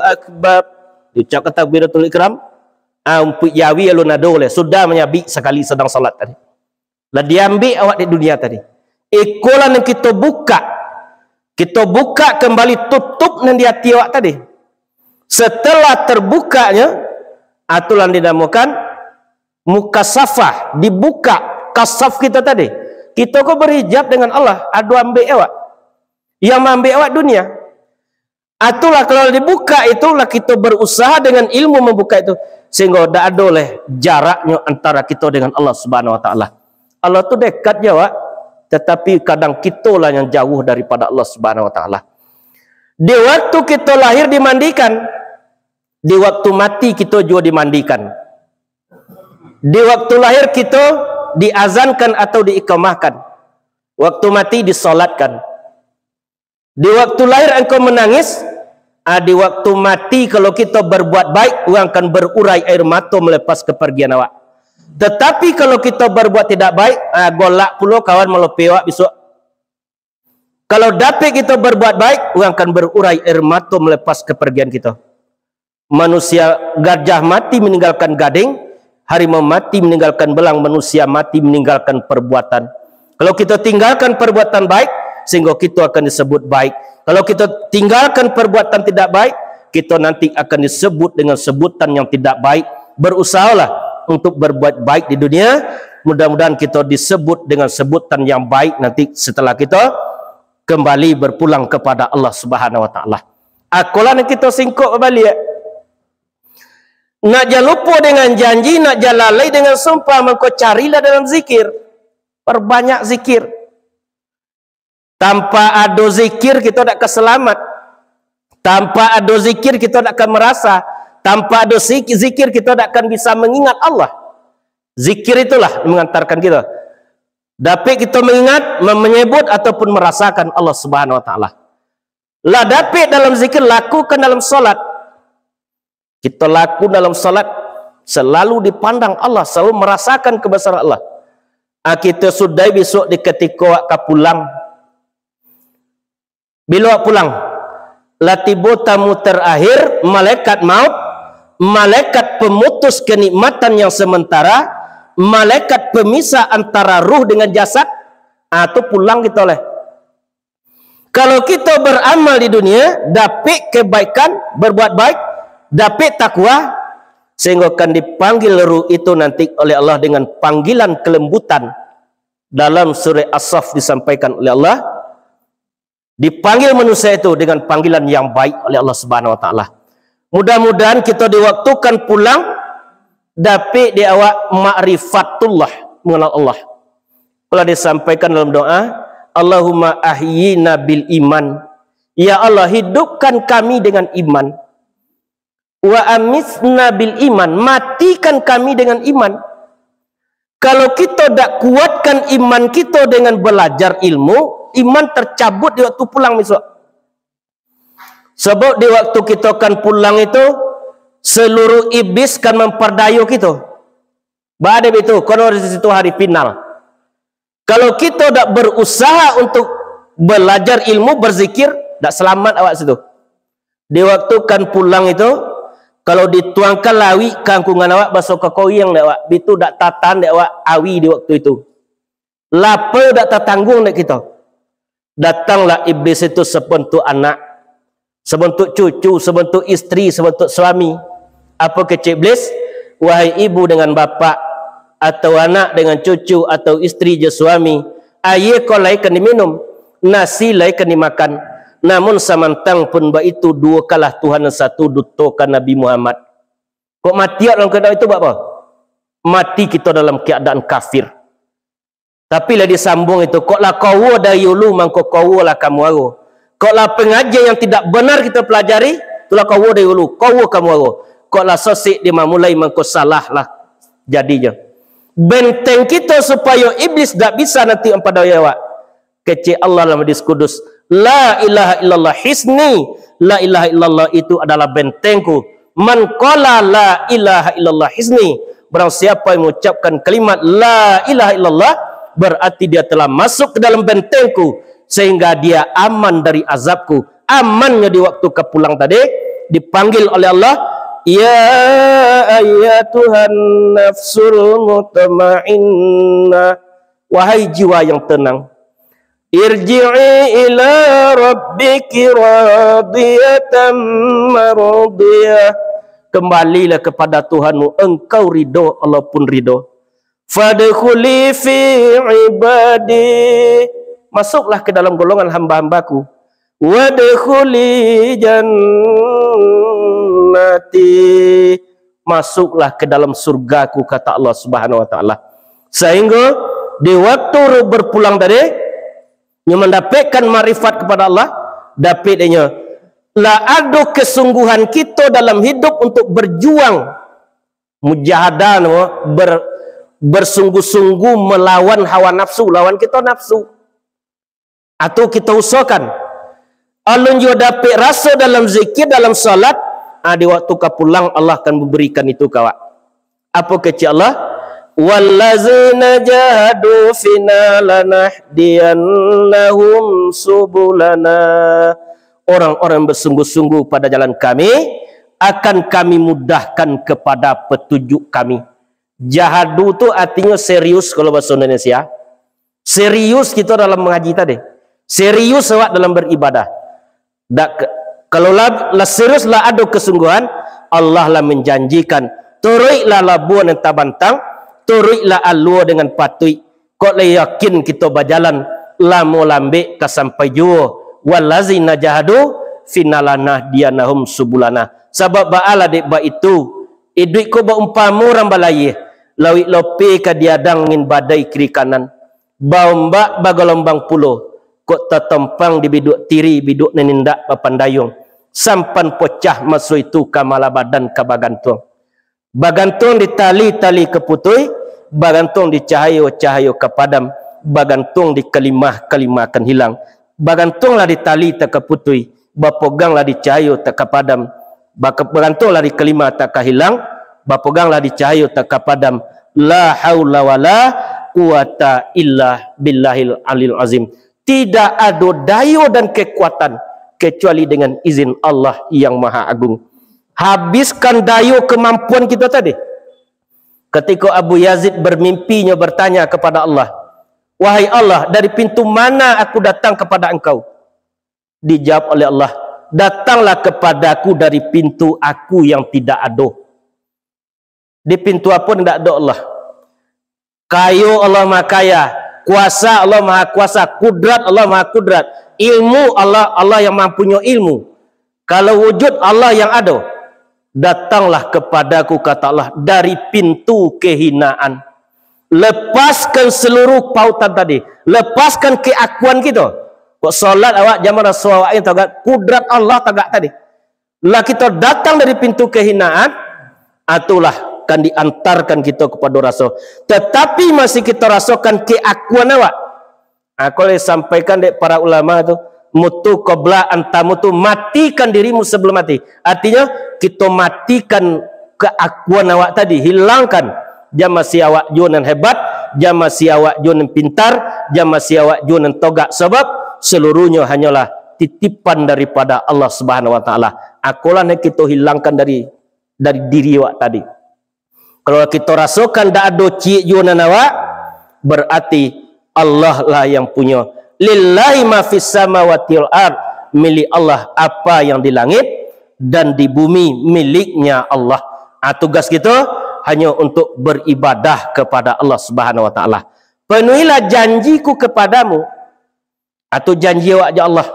Akbar. Diucapkan takbiratul ihram. Ah, umpuik jawi alun ado leh. Sudah manyabik sakali sadang salat tadi. Lah diambiak awak di dunia tadi. Iko lah nan kito buka. Kito buka kembali tutup nan di ati awak tadi. Setelah terbukanya, itulah yang dinamakan mukasafah, dibuka kasaf kito tadi. Kito ko berhijab dengan Allah, ado ambiak awak. Yang maambiak awak dunia. Itulah kalau dibuka, itulah kito berusaha dengan ilmu membuka itu, sehingga dak ado leh jaraknyo antara kito dengan Allah Subhanahu Wa Taala. Allah tu dekat je awak, tetapi kadang kitolah yang jauh daripada Allah Subhanahu Wa Taala. Di waktu kito lahir dimandikan, di waktu mati kito juo dimandikan. Di waktu lahir kito diazankan atau diikamahkan. Waktu mati disolatkan. Di waktu lahir engkau menangis, ah, di waktu mati kalau kito berbuat baik, urang akan berurai air mato melepas kepergian awak. Tetapi kalau kito berbuat tidak baik, ah, golak pulo kawan malopeh awak bisuak. Kalau dapek kito berbuat baik, urang akan berurai air mato melepas kepergian kito. manusia gajah mati meninggalkan gading, harimau mati meninggalkan belang, manusia mati meninggalkan perbuatan. Kalau kita tinggalkan perbuatan baik, sehingga kita akan disebut baik. Kalau kita tinggalkan perbuatan tidak baik, kita nanti akan disebut dengan sebutan yang tidak baik. Berusahalah untuk berbuat baik di dunia, mudah-mudahan kita disebut dengan sebutan yang baik nanti setelah kita kembali berpulang kepada Allah Subhanahu wa Taala. Akolah nan kita singkok baliak. Nak jan lupo dengan janji, nak jan lalai dengan sumpah, mangko carilah dalam zikir. Perbanyak zikir. Tanpa ado zikir, kita dak akan selamat. Tanpa ado zikir, kita dak akan merasa. Tanpa ado sik-, zikir, kita dak akan bisa mengingat Allah. Zikir itulah mengantarkan kita. Dapik kita mengingat, mem-, menyebut ataupun merasakan Allah Subhanahu wa Taala. Lah dapik dalam zikir, lakukan dalam salat. Kita laku dalam salat, selalu dipandang Allah, selalu merasakan kebesaran Allah. Ah, kita sudah besok di ketika awak ka pulang. Bilo awak pulang? Lah tibo tamu terakhir, malaikat maut, malaikat pemutus kenikmatan yang sementara, malaikat pemisah antara ruh dengan jasad. Ah, tu pulang kita leh. Kalau kita beramal di dunia, dapik kebaikan, berbuat baik, dapik takwa, sehingga akan dipanggil ruh itu nanti oleh Allah dengan panggilan kelembutan. Dalam surah As-Saff disampaikan oleh Allah, dipanggil manusia itu dengan panggilan yang baik oleh Allah Subhanahu wa Taala. Mudah-mudahan kita di waktu kan pulang, dapik di awak makrifatullah, mengenal Allah. Kalau disampaikan dalam doa, "Allahumma ahyina bil iman." Ya Allah, hidupkan kami dengan iman. "Wa amitna bil iman." Matikan kami dengan iman. Kalau kita dak kuatkan iman kita dengan belajar ilmu, iman tercabut di waktu pulang besok. Sebab di waktu kita kan pulang itu, seluruh iblis kan memperdayo kita. Ba ado itu, kono di situ hari final. Kalau kita dak berusaha untuk belajar ilmu, berzikir, dak selamat awak situ. Di waktu kan pulang itu, kalau dituangkan lawik kangkungan awak, baso ka koyang dek awak, bitu dak tatan dek awak awi di waktu itu. Lapar dak tatangguang dek kita. Datanglah iblis itu sebentuk anak, sebentuk cucu, sebentuk istri, sebentuk suami. Apo kecek iblis? "Wahai ibu dengan bapak, atau anak dengan cucu, atau istri jo suami, aia ko lai kan diminum, nasi lai kan dimakan. Namun samantang pun baitu, duokanlah Tuhan nan satu, dutokan Nabi Muhammad." Kok mati awak dalam keadaan itu, buat apo? Mati kita dalam keadaan kafir. Tapi lah disambuang itu, kok lah kawa dari ulu, mangko kawa lah ka muaro. Kok lah pengajian yang tidak benar kita pelajari, tu lah kawa dari ulu, kawa ka muaro. Kok lah sosik dia mamulai, mangko salah lah jadinyo. Benteng kita supayo iblis dak bisa nanti mampadayoi awak. Kecek Allah dalam hadis kudus, "La ilaha illallah hisni." La ilaha illallah itu adalah bentengku. "Man qala la ilaha illallah hisni." Barang siapa yang mengucapkan kalimat la ilaha illallah, berarti dia telah masuk ke dalam bentengku, sehingga dia aman dari azabku. Amannyo di waktu ka pulang tadi, dipanggil oleh Allah, "Ya ayyatuhan nafsul mutmainnah." Wahai jiwa yang tenang, "Irji'i ila rabbiki radiyatan mardiyah." Kembalilah kepada Tuhanmu, engkau ridho, Allah pun ridho. "Fadkhuli fi ibadi." Masuklah ke dalam golongan hamba-hambaku. "Wadkhuli jannati." Masuklah ke dalam surgaku, kata Allah Subhanahu wa Taala. Sehingga di waktu ruh berpulang tadi, nyo mandapekkan makrifat kepada Allah, dapek dek nyo, lah ado kesungguhan kito dalam hidup untuk berjuang, mujahadah, namo, ber-, bersungguh-sungguh melawan hawa nafsu, lawan kito nafsu. Atau kita usahakan. Alun juo dapek raso dalam zikir, dalam salat, ah, di waktu ka pulang Allah akan memberikan itu ka awak. Apo kecek Allah? "Wallazina jahadu fina lanahdiyannahum subulana." Orang-orang bersungguh-sungguh pada jalan Kami, akan Kami mudahkan kepada petunjuk Kami. Jahadu tu artinyo serius kalau bahaso Indonesia. Serius kito dalam mangaji tadi. Serius awak dalam beribadah. Dak, kalau lah, lah serius, lah ado kesungguhan, Allah lah manjanjikan, turuiklah labuah nan tabantang, turuiklah alua dengan patuik. Kok lah yakin kito bajalan, lamo lambek ka sampai juo. Wallazina jahadu fina lanahdiyannahum subulana. Sabab baalah dek baitu, iduik ko baumpamo urang balayia, lauik lopeh ka diadang, angin badai kiri kanan, baombak bagalombang pulo, kok tatompang di biduak tiri, biduak nan indak bapandayuang, sampan pocah maso itu, ka malah badan ka bagantuang. Bagantuang di tali, tali ka putuih, bagantuang di cahayo, cahayo ka padam, bagantuang di kalimah, kalimah akan hilang. Bagantuanglah di tali, tak ka putuih, bapoganglah di cahayo, tak ka padam, baka-, bagantuanglah di kalimah, tak ka hilang, bapoganglah di cahayo, tak ka padam. La haula wala quwata illa billahil alil azim. Tidak ado dayo dan kekuatan kecuali dengan izin Allah yang Maha Agung. Habiskan dayo kemampuan kito tadi. Ketika Abu Yazid bermimpi, nyo bertanya kepada Allah, "Wahai Allah, dari pintu mana aku datang kepada Engkau?" Dijawab oleh Allah, "Datanglah kepadaku dari pintu Aku yang tidak ado." Di pintu apo nan indak ado Allah? Kayo Allah Maha Kaya, kuasa Allah Maha Kuasa, kudrat Allah Maha Kudrat, ilmu Allah, Allah yang mampunyoi ilmu. Kalau wujud Allah yang ado, "Datanglah kepadaku," kata Allah, "dari pintu kehinaan." Lepaskan seluruh pautan tadi, lepaskan keakuan kito. Kok solat awak jan maraso awak yang tagak, kudrat Allah tagak tadi. Lah kito datang dari pintu kehinaan, itulah kan diantarkan kito kepada raso. Tetapi masih kito rasokan keakuan awak. Aku lah disampaikan dek para ulama tu, "Mutu qabla an tamutu," matikan dirimu sebelum mati. Artinya, kito matikan keakuan awak tadi, hilangkan. Jan masih awak juo nan hebat, jan masih awak juo nan pintar, jan masih awak juo nan togak, sabab seluruhnyo hanyolah titipan daripada Allah Subhanahu Wa Taala. Akolah nan kito hilangkan dari, dari diri awak tadi. Kalau kito rasokan dak ado ciek juo nan awak, berarti Allah lah yang punyo. "Lillahi ma fis samawati wal ard," milik Allah apa yang di langit dan di bumi, miliknya Allah. Ah, tugas kito hanyo untuk beribadah kepada Allah Subhanahu Wa Taala. "Penuhilah janjiku kepadamu," atau janji awak jo Allah.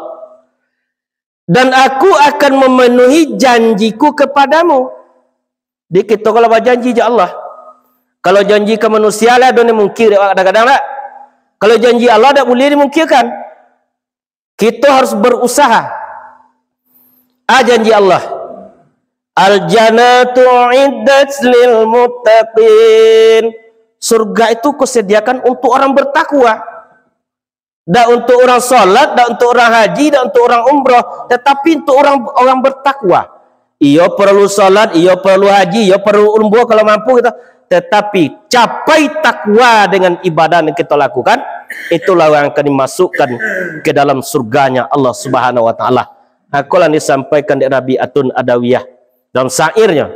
"Dan Aku akan memenuhi janjiku kepadamu." Jadi kito kalau bajanji jo Allah, kalau janji ka manusia lah, ado nan mungkir dek awak kadang-kadang dak? Kalau janji Allah dak buliah dimungkirkan. Kito harus berusaha. Ah, janji Allah, "Al-jannatu uiddat lil muttaqin." Surga itu kusediakan untuk orang bertakwa. Dak untuk urang salat, dak untuk urang haji, dak untuk urang umrah, tetapi untuk urang, urang bertakwa. Iyo paralu salat, iyo paralu haji, iyo paralu umrah kalau mampu kito. Tetapi capai takwa dengan ibadah yang kito lakukan, itulah yang akan dimasukkan ke dalam surganya Allah Subhanahu Wa Taala. Akolah disampaikan dek Rabi'atun Adawiyah dalam syairnyo,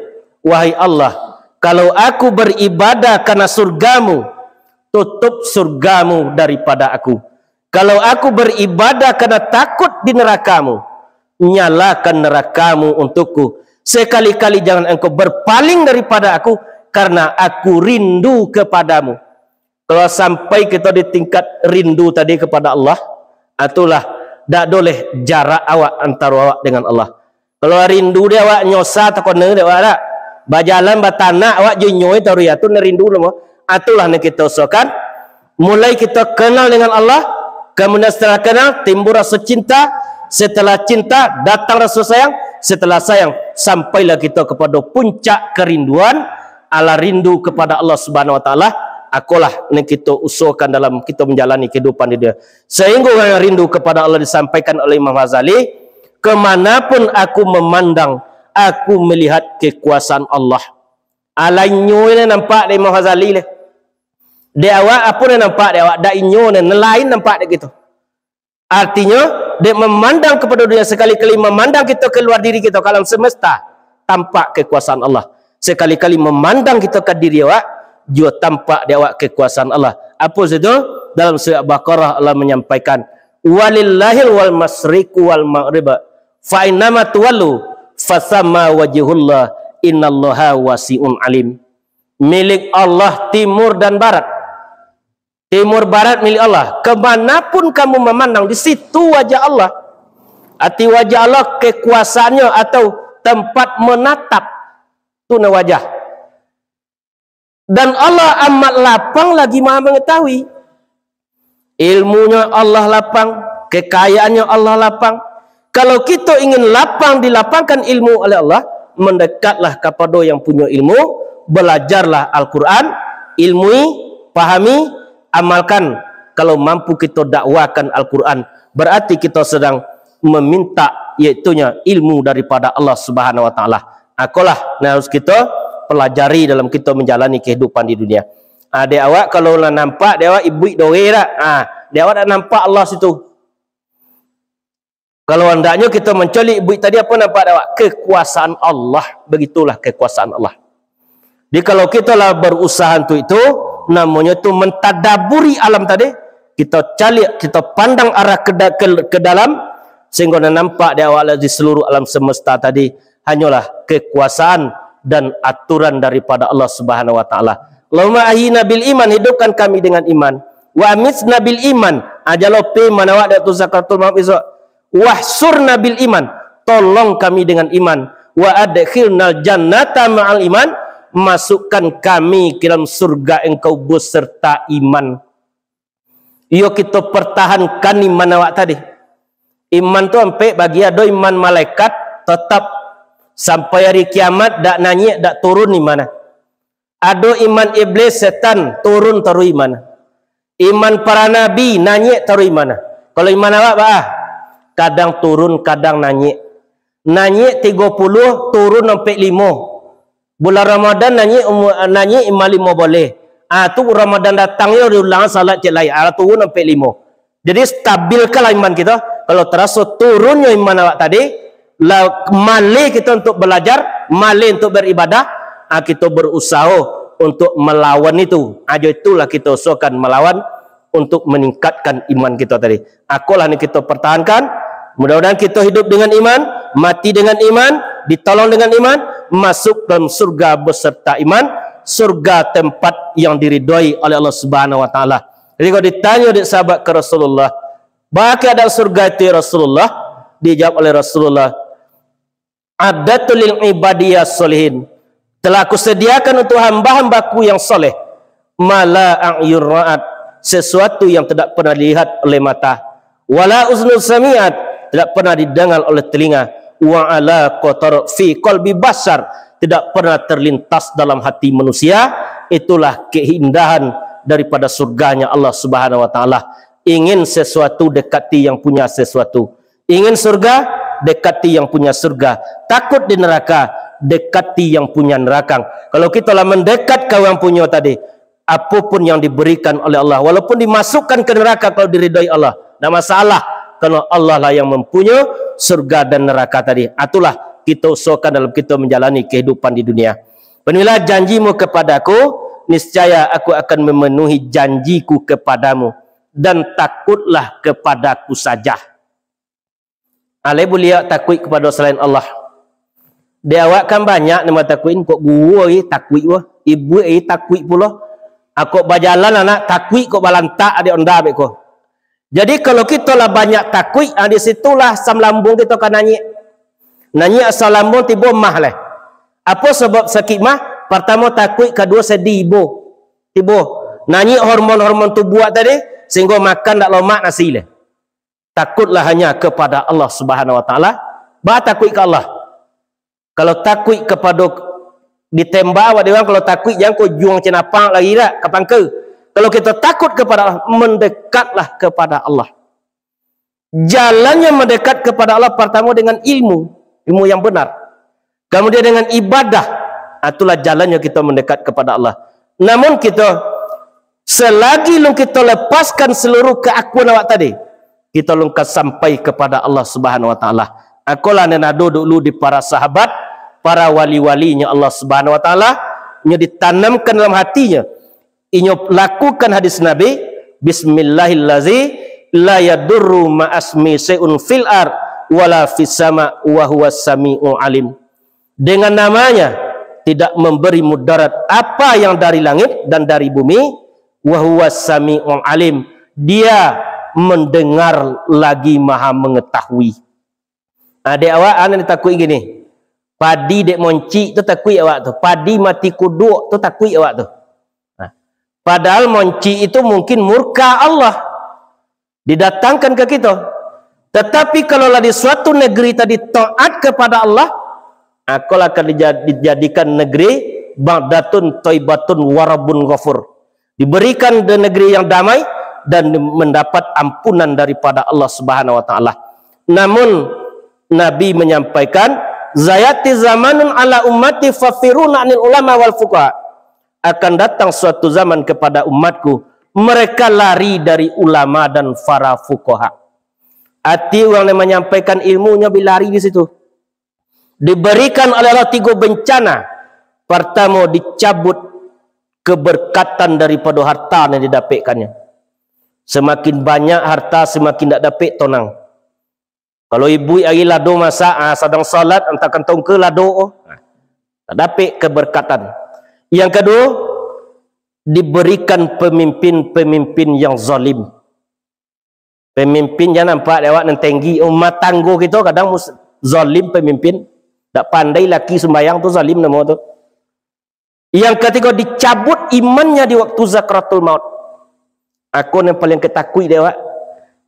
"Wahai Allah, kalau aku beribadah karena surgamu, tutup surgamu daripada aku. Kalau aku beribadah karena takut di nerakamu, nyalakan nerakamu untukku. Sekali-kali jangan Engkau berpaling daripada aku, karena aku rindu kepadamu." Kalau sampai kito di tingkat rindu tadi kepada Allah, itulah, dak doleh jarak awak antaro awak dengan Allah. Kalau rindu dek awak nyosa takona dek awak dak? Bajalan batanak awak jo inyo taruih, tu nan rindu namo. Itulah nan kito usahakan. Mulai kito kenal dengan Allah, kemudian setelah kenal timbul raso cinta, setelah cinta datang raso sayang, setelah sayang sampailah kito kepada puncak kerinduan, alah rindu kepada Allah Subhanahu Wa Taala. Akolah nan kito usahakan dalam kito menjalani kehidupan di dunia. Sehingga urang yang rindu kepada Allah disampaikan oleh Imam Ghazali, "Kemanapun aku memandang, aku melihat kekuasaan Allah." Alah inyo nan nampak dek Imam Ghazali leh. Dek awak, apo nan nampak dek awak? Dak inyo nan, nan lain nampak dek kito. Artinyo, dek memandang kepada dunia, sekali-kali memandang kito keluar diri kito ka alam semesta, tampak kekuasaan Allah. Sekali-kali memandang kito ka diri awak, juo tampak di awak kekuasaan Allah. Apo situ? Dalam surat Baqarah Allah menyampaikan, "Walillahil wal masyriqu wal maghrib, fa innama tuwallu, fasama wajhullah, innallaha wasi'un alim." Milik Allah timur dan barat. Timur barat milik Allah. Kemanapun kamu memandang, di situ wajah Allah. Arti wajah Allah, kekuasaannya atau tempat menatap. Tu na wajah. Dan Allah amat lapang lagi maha mengetahui. Ilmunyo Allah lapang, kekayaannyo Allah lapang. Kalau kito ingin lapang, dilapangkan ilmu oleh Allah, mendekatlah kapado yang punyo ilmu, belajarlah Al-Quran, ilmui, pahami, amalkan. Kalau mampu kito dakwakan Al-Quran, berarti kito sedang meminta, yaitunya ilmu daripada Allah Subhanahu Wa Taala. Akolah nan harus kito pelajari dalam kito menjalani kehidupan di dunia. Ah, dek awak kalau lah nampak, dek awak ibuik dore dak? Ah, dek awak dak nampak Allah situ. Kalau andaknyo kito mancaliak ibuik tadi, apo nampak dek awak? Kekuasaan Allah. Begitulah kekuasaan Allah. Jadi kalau kito lah berusaha untuk itu, namonyo tu mentadaburi alam tadi, kito caliak, kito pandang arah ke, da- ke, ke dalam, sehingga nan nampak dek awak lah di seluruh alam semesta tadi, hanyolah kekuasaan dan aturan daripada Allah Subhanahu Wa Taala. Allahumma ahyina bil iman, hidupkan kami dengan iman. Wa amitna bil iman, ajalope manawak dek tu sakaratul maut besok. Wahsyurna bil iman, tolong kami dengan iman. Wa adkhilnal jannata ma'al iman, masukkan kami ke dalam surga Engkau beserta iman. Iyo, kito pertahankan iman awak tadi. Iman tu ampek bagi, ado iman malaikat, tetap sampai hari kiamat, dak naiak, dak turun iman. Ado iman iblis, setan, turun taruih iman. Iman para nabi, naiak taruih iman. Kalau iman awak, bah, kadang turun, kadang naiak. Naiak tigo puluah, turun ampek limo. Bulan Ramadan naiak umu-, naiak iman limo baleh. Ah, tu Ramadan datang yo diulang salat cek lai. Ah, turun ampek limo. Jadi stabilkanlah iman kito. Kalau taraso turunnyo iman awak tadi, lah maleh kito untuk balajar, maleh untuk beribadah, ah, kito berusaho untuk melawan itu. Ah, jo itulah kito usahokan melawan untuk meningkatkan iman kito tadi. Akolah ni kito pertahankan. Mudah-mudahan kito hidup dengan iman, mati dengan iman, ditolong dengan iman, masuk dalam surga beserta iman, surga tempat yang diridhoi oleh Allah Subhanahu Wa Taala. Jadi kalau ditanyo dek sahabat ka Rasulullah, "Baa kek adak surga itu, ya Rasulullah?" Dijawab oleh Rasulullah, "A'dadtu lil ibadiyas sholihin." Telah Aku sediakan untuk hamba-hamba-Ku yang soleh. "Ma la a'yun ra'at," sesuatu yang tidak pernah dilihat oleh mata. "Wa la uznun sami'at," tidak pernah didengar oleh telinga. "Wa la khathara fi qalbi basyar," tidak pernah terlintas dalam hati manusia. Itulah keindahan daripada surganya Allah Subhanahu Wa Taala. Ingin sesuatu, dekati yang punya sesuatu. Ingin surga, dekati yang punya surga. Takut di neraka, dekati yang punya neraka. Kalau kito lah mendekat ka yang punyo tadi, apapun yang diberikan oleh Allah, walaupun dimasukkan ke neraka, kalau diridhoi Allah, ndak masalah, karena Allah lah yang mempunyai surga dan neraka tadi. Itulah kito usahakan dalam kito menjalani kehidupan di dunia. "Penuhilah janjimu kepada-Ku, niscaya Aku akan memenuhi janji-Ku kepadamu, dan takutlah kepada-Ku saja." Alai buliah takuik kapado salain Allah. Di awak kan banyak nan batakuik, kok guru ai takuik pulo, ibu ai takuik pulo. Kok bajalan anak takuik, kok balantak di onda beko. Jadi kalau kito lah banyak takuik, ah, di situlah asam lambung kito ka naiak. Naiak asam lambung tibo mah lai. Apo sabab sakik mah? Partamo takuik, kaduo sadih ibo. Tibo. Naiak hormon-hormon tubuah tadi, sehingga makan dak lomak nasi lai. Takutlah hanya kepada Allah Subhanahu Wa Taala. Baa takuik ka Allah. Kalau takuik kapado ditembak awak dek urang, kalau takuik jan ka ujuang cinapang lai dak, ka pangka. Kalau kito takut kepada Allah, mendekatlah kepada Allah. Jalannya mendekat kepada Allah, pertama dengan ilmu, ilmu yang benar. Kemudian dengan ibadah, ah, itulah jalannya kita mendekat kepada Allah. Namun kita, selagi lun kita lepaskan seluruh keakuan awak tadi, kita lun ka sampai kepada Allah Subhanahu Wa Taala. Akolah nan ado dulu di para sahabat, Para wali-walinya Allah Subhanahu wa Ta'ala, nyo ditanamkan dalam hatinyo. Inyo lakukan hadis Nabi, "Bismillahillazi la yadurru ma'asmi syai'un fil ar wala fis sama wa huwa sami'u alim." Dengan namanya, tidak memberi mudarat apa yang dari langit dan dari bumi, wa huwa sami'u alim. Dia mendengar lagi maha mengetahui. Adek awak, anak ditakuik gini. Padi dek moncik tu takuik awak tu. Padi mati kuduak tu takuik awak tu. Nah, padahal moncik itu mungkin murka Allah didatangkan ka kito. Tatapi kalau lah di suatu negeri tadi taat kepada Allah, akolah akan dija-, dijadikan negeri baldatun thayyibatun wa rabbun ghafur. Diberikan de-, negeri yang damai dan di-, mendapat ampunan daripada Allah Subhanahu wa Ta'ala. Namun, Nabi menyampaikan, "Sayati zamanun ala ummati fafiruna anil ulama wal fuqaha." Akan datang suatu zaman kepada umatku, mereka lari dari ulama dan para fuqaha. Ati urang yang manyampaikan ilmunyo bi lari di situ. Diberikan oleh Allah tigo bencana. Partamo, dicabut keberkatan daripada harta yang didapetkannyo. Semakin banyak harta, semakin dak dapek tonang. Kalau ibu ari lado masak, ah, sadang salat, antakan tongka lado, oh, ah, dak dapek keberkatan. Yang kedua, diberikan pemimpin-pemimpin yang zalim. Pemimpin jan nampak dek awak nan tenggi. Rumah tanggo kito kadang mus-, zalim pemimpin. Dak pandai laki sumbayang tu zalim namo tu. Yang katigo, dicabut imannya di waktu sakaratul maut. Ako nan paling ketakuik dek awak.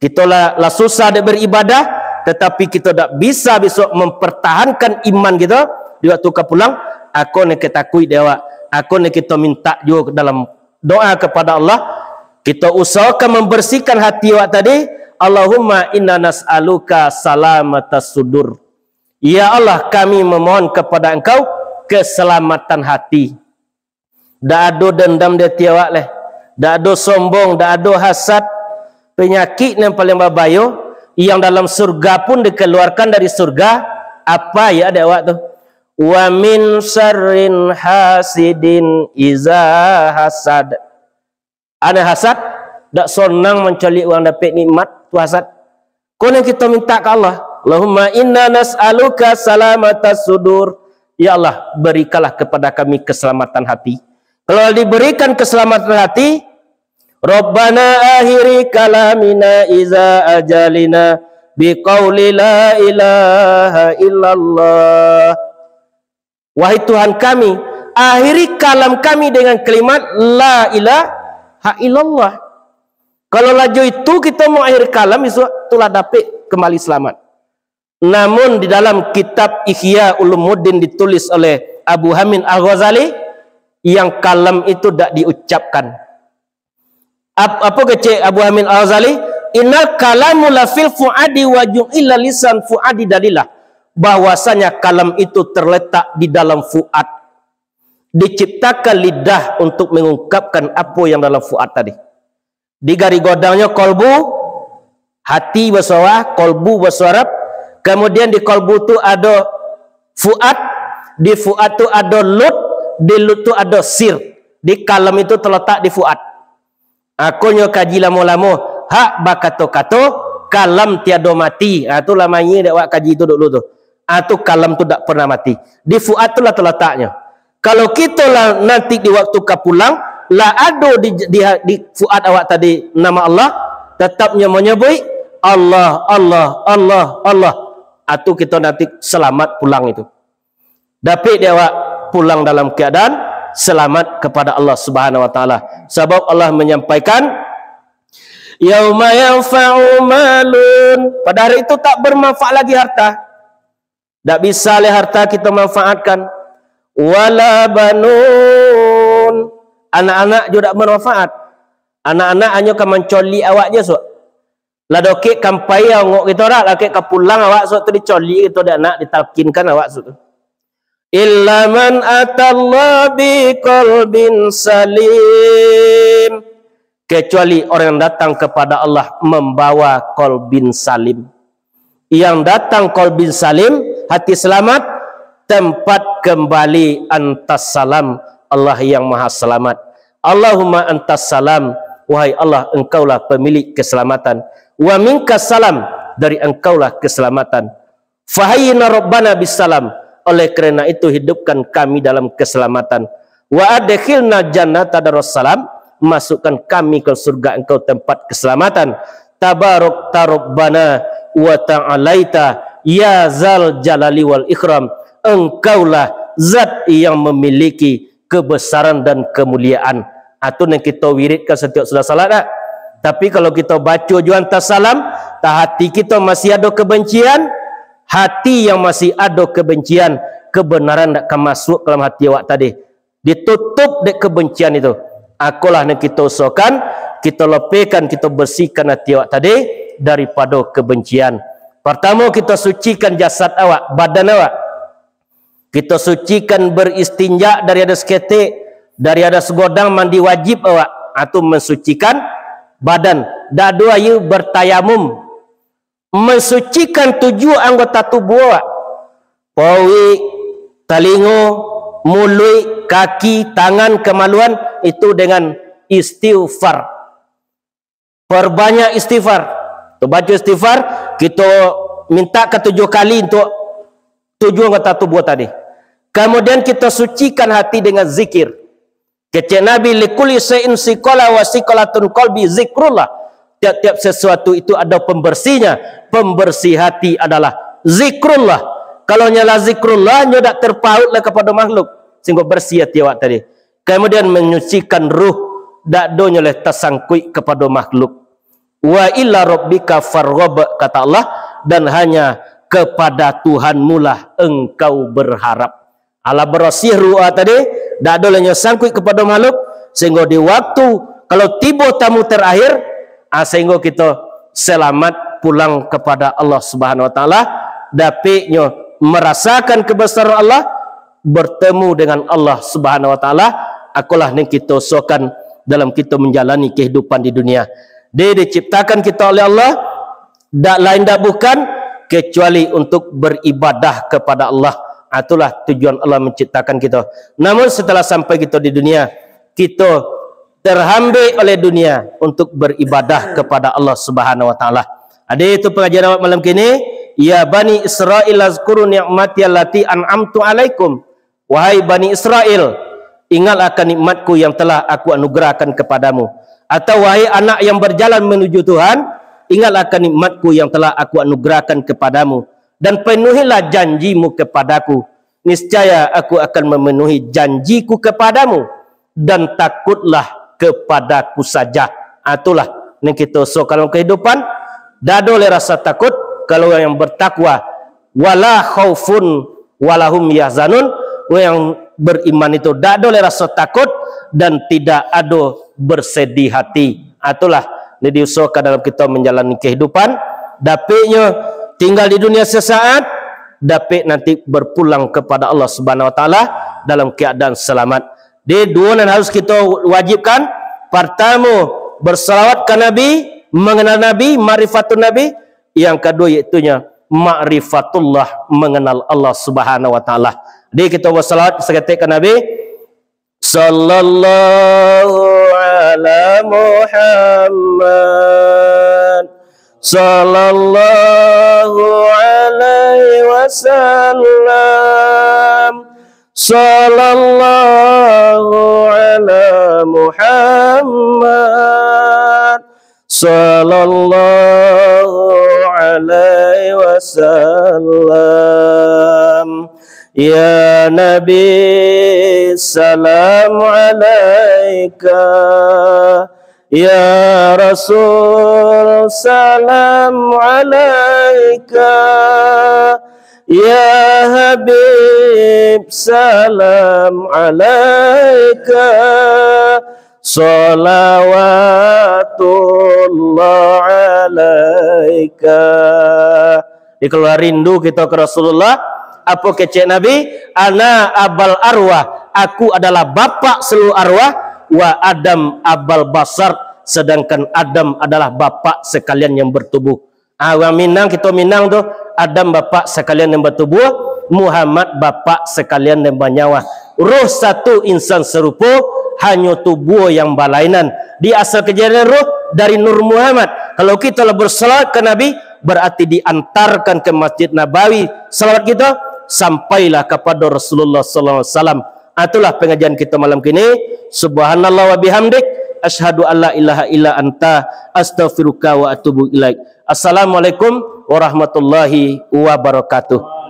Kito lah, lah susah dek beribadah, tatapi kito dak bisa besok mempertahankan iman kito di waktu ka pulang. Ako nan ketakuik dek awak. Ako nan kito mintak juo dalam doa kepada Allah, kito usahakan membersihkan hati awak tadi. Allahumma inna nas'aluka salamatas sudur. Ya Allah, kami memohon kepada Engkau keselamatan hati. Dak ado dendam di ati awak leh. Dak ado sombong, dak ado hasad. Penyakik nan paling babayo, yang dalam surga pun dikeluarkan dari surga, apa ya dek awak tu? Wa min syarrin hasidin iza hasad. Anak hasad, dak sonang mancaliak urang dapek nikmat, tu hasad. Ko nan kito minta ka Allah, "Allahumma inna nas'aluka salamatas sudur." Ya Allah, berikanlah kepada kami keselamatan hati. Kalau diberikan keselamatan hati, "Rabbana akhiri kalamina iza ajalina biqauli la ilaha illallah." Wahai Tuhan kami, akhiri kalam kami dengan kalimat la ilaha illallah. Kalau lajo itu kito mau akhiri kalam, isuak tu lah dapek kembali selamat. Namun di dalam kitab Ihya Ulumuddin ditulis oleh Abu Hamid Al-Ghazali, yang kalam itu dak diucapkan. Ap-, apo kecek Abu Hamid Al-Ghazali? "Innal kalamu lafil fuadi wa ju'ila lisan fuadi dalila." Bahwasanya kalam itu terletak di dalam fuad. Diciptakan lidah untuk mengungkapkan apo yang dalam fuad tadi. Di gari godangnyo kolbu, hati baso Arab, kolbu baso Arab. Kemudian di kolbu tu ado fuad, di fuad tu ado lub, di lub tu ado sir. Di kalam itu terletak di fuad. Akonyo kaji lamo-lamo, hak bakato-kato, kalam tiado mati. Ha, tu lah mayie dek awak kaji tu dulu tu. Ha, tu kalam tu dak pernah mati. Di fuad tu lah talataknyo. Kalau kito lah nanti di waktu ka pulang, lah ado di, di, di fuad awak tadi nama Allah, tatapnyo manyabuik, "Allah, Allah, Allah, Allah." Ha, tu kito nanti selamat pulang itu. Dapek dek awak pulang dalam keadaan selamat kepada Allah Subhanahu wa Taala. Sabab Allah menyampaikan, "Yauma yanfa'u malun." Pada hari itu tak bermanfaat lagi harta. Dak bisa leh harta kito manfaatkan. Wala banun. Anak-anak juo dak bermanfaat. Anak-anak hanyo ka mancoliak awak je, suak. Lah dokek kampai ongok kito dak, lah dokek ka pulang awak suak tu dicoliak kito dek anak, ditalkinkan awak suak tu. Illa man atallaha biqalbin salim. Kecuali orang yang datang kepada Allah membawa qalbin salim. Yang datang qalbin salim, hati selamat, tempat Kembali antas salam, Allah yang Maha Selamat. Allahumma antas salam, wahai Allah, Engkaulah pemilik keselamatan. Wa minkas salam, dari Engkaulah keselamatan. Fahayyina Rabbana bisalam, oleh karena itu hidupkan kami dalam keselamatan. Wa adkhilna jannata darussalam, masukkan kami ke surga Engkau tempat keselamatan. Tabarakta Rabbana wa ta'alaita, ya zal jalali wal ikram. Engkaulah zat yang memiliki kebesaran dan kemuliaan. Itu nan kito wiridkan satiok sudah salat, tak? Tapi kalau kito baco juo antas salam, tak, hati kito masih ado kebencian, hati yang masih ado kebencian, kebenaran dak ka masuak ka dalam hati awak tadi. Ditutup dek kebencian itu. Akolah nan kito usahakan, kito lepehkan, kito bersihkan hati awak tadi daripado kebencian. Pertamo, kito sucikan jasad awak, badan awak. Kito sucikan beristinja dari hadas ketek, dari hadas godang mandi wajib awak. Itu mensucikan badan. Dak ado aia bertayamum. Mensucikan tujuah anggota tubuh awak. Pauik, talingo, muluik, kaki, tangan, kamaluan, itu dengan istighfar. Perbanyak istighfar. Tu baco istighfar, kito minta ka tujuah kali untuk tujuah anggota tubuh tadi. Kemudian kito sucikan hati dengan zikir. Kecek Nabi, "Likulli syai'in siqalah wa siqalatun qalbi zikrullah." Tiap-tiap sesuatu itu ada pembersihnya. Pembersih hati adalah zikrullah. Kalau nyo lah zikrullah, nyo dak terpaut lah kepada makhluk. Sehingga bersih hati awak tadi. Kemudian menyucikan ruh, dak donyo leh tasangkuik kepada makhluk. "Wa ila rabbika farghab," kata Allah, "dan hanya kepada Tuhanmulah engkau berharap." Alah barasiah ruh tadi, dak ado leh nyo sangkuik kepada makhluk, sehingga di waktu kalau tibo tamu terakhir, ah, sehingga kito selamat pulang kepada Allah Subhanahu Wa Taala, dapiknyo merasakan kebesaran Allah, bertemu dengan Allah Subhanahu Wa Taala, akolah nan kito usahakan dalam kito menjalani kehidupan di dunia. Di-, diciptakan kito oleh Allah, dak lain dak bukan, kecuali untuk beribadah kepada Allah. Ah, itulah tujuan Allah menciptakan kito. Namun setelah sampai kito di dunia, kito terhambek oleh dunia untuk beribadah kepada Allah Subhanahu Wa Taala. Ado itu pengajian awak malam kini, "Ya Bani Israil, azkuru ni'mati allati an'amtu alaikum." Wahai Bani Israel, ingatlah akan nikmatku yang telah Aku anugerahkan kepadamu. Atau, wahai anak yang berjalan menuju Tuhan, ingatlah akan nikmatku yang telah Aku anugerahkan kepadamu, dan penuhilah janjimu kepada-Ku. Niscaya Aku akan memenuhi janji-Ku kepadamu, dan takutlah kepada-Ku saja. Ah, itulah nan kito usahakan dalam kehidupan. Dak ado lai rasa takut kalau urang yang bertakwa. "Wala khaufun walahum yahzanun." Urang yang beriman itu dak ado lai raso takut dan tidak ado bersedih hati. Ah, itulah ni diusahakan dalam kita menjalani kehidupan. Dapiknyo tinggal di dunia sesaat, dapik nanti berpulang kepada Allah Subhanahu Wa Taala dalam keadaan selamat. Di duo nan harus kita wajibkan, pertamo, bersalawat ka Nabi, mengenal Nabi, makrifatun Nabi. Yang kaduo, yaitunya makrifatullah, mengenal Allah Subhanahu Wa Taala. Jadi, kita bersalawat saketek ka Nabi. Sallallahu ala Muhammad. Sallallahu alaihi wasallam. Sallallahu ala Muhammad. Sallallahu alaihi wasallam. Ya Nabi, salam alaika. Ya Rasul, salam alaika. Ya Habib, salam alaika. Salawatullah alaika. Jadi, kalau rindu kita ke Rasulullah, apa kecek Nabi? "Ana abal arwah, aku adalah bapak seluruh arwah, wa Adam abal basar, sedangkan Adam adalah bapak sekalian yang bertubuh." Ah, urang Minang, kita Minang tu, Adam bapak sekalian yang bertubuh, Muhammad Bapak sakalian nan banyawa. Roh satu, insan sarupo, hanyo tubuah yang balainan. Di asal kajadian roh dari Nur Muhammad. Kalau kita lah bersalawat ka Nabi, berarti diantarkan ke Masjid Nabawi. Salawat kita sampailah kepada Rasulullah sallallahu alaihi wasallam. Ah, itulah pengajian kita malam kini. Subhanallah wa bihamdik, asyhadu alla ilaha illa anta, astaghfiruka wa atubu ilaik. Assalamualaikum warahmatullahi wabarakatuh.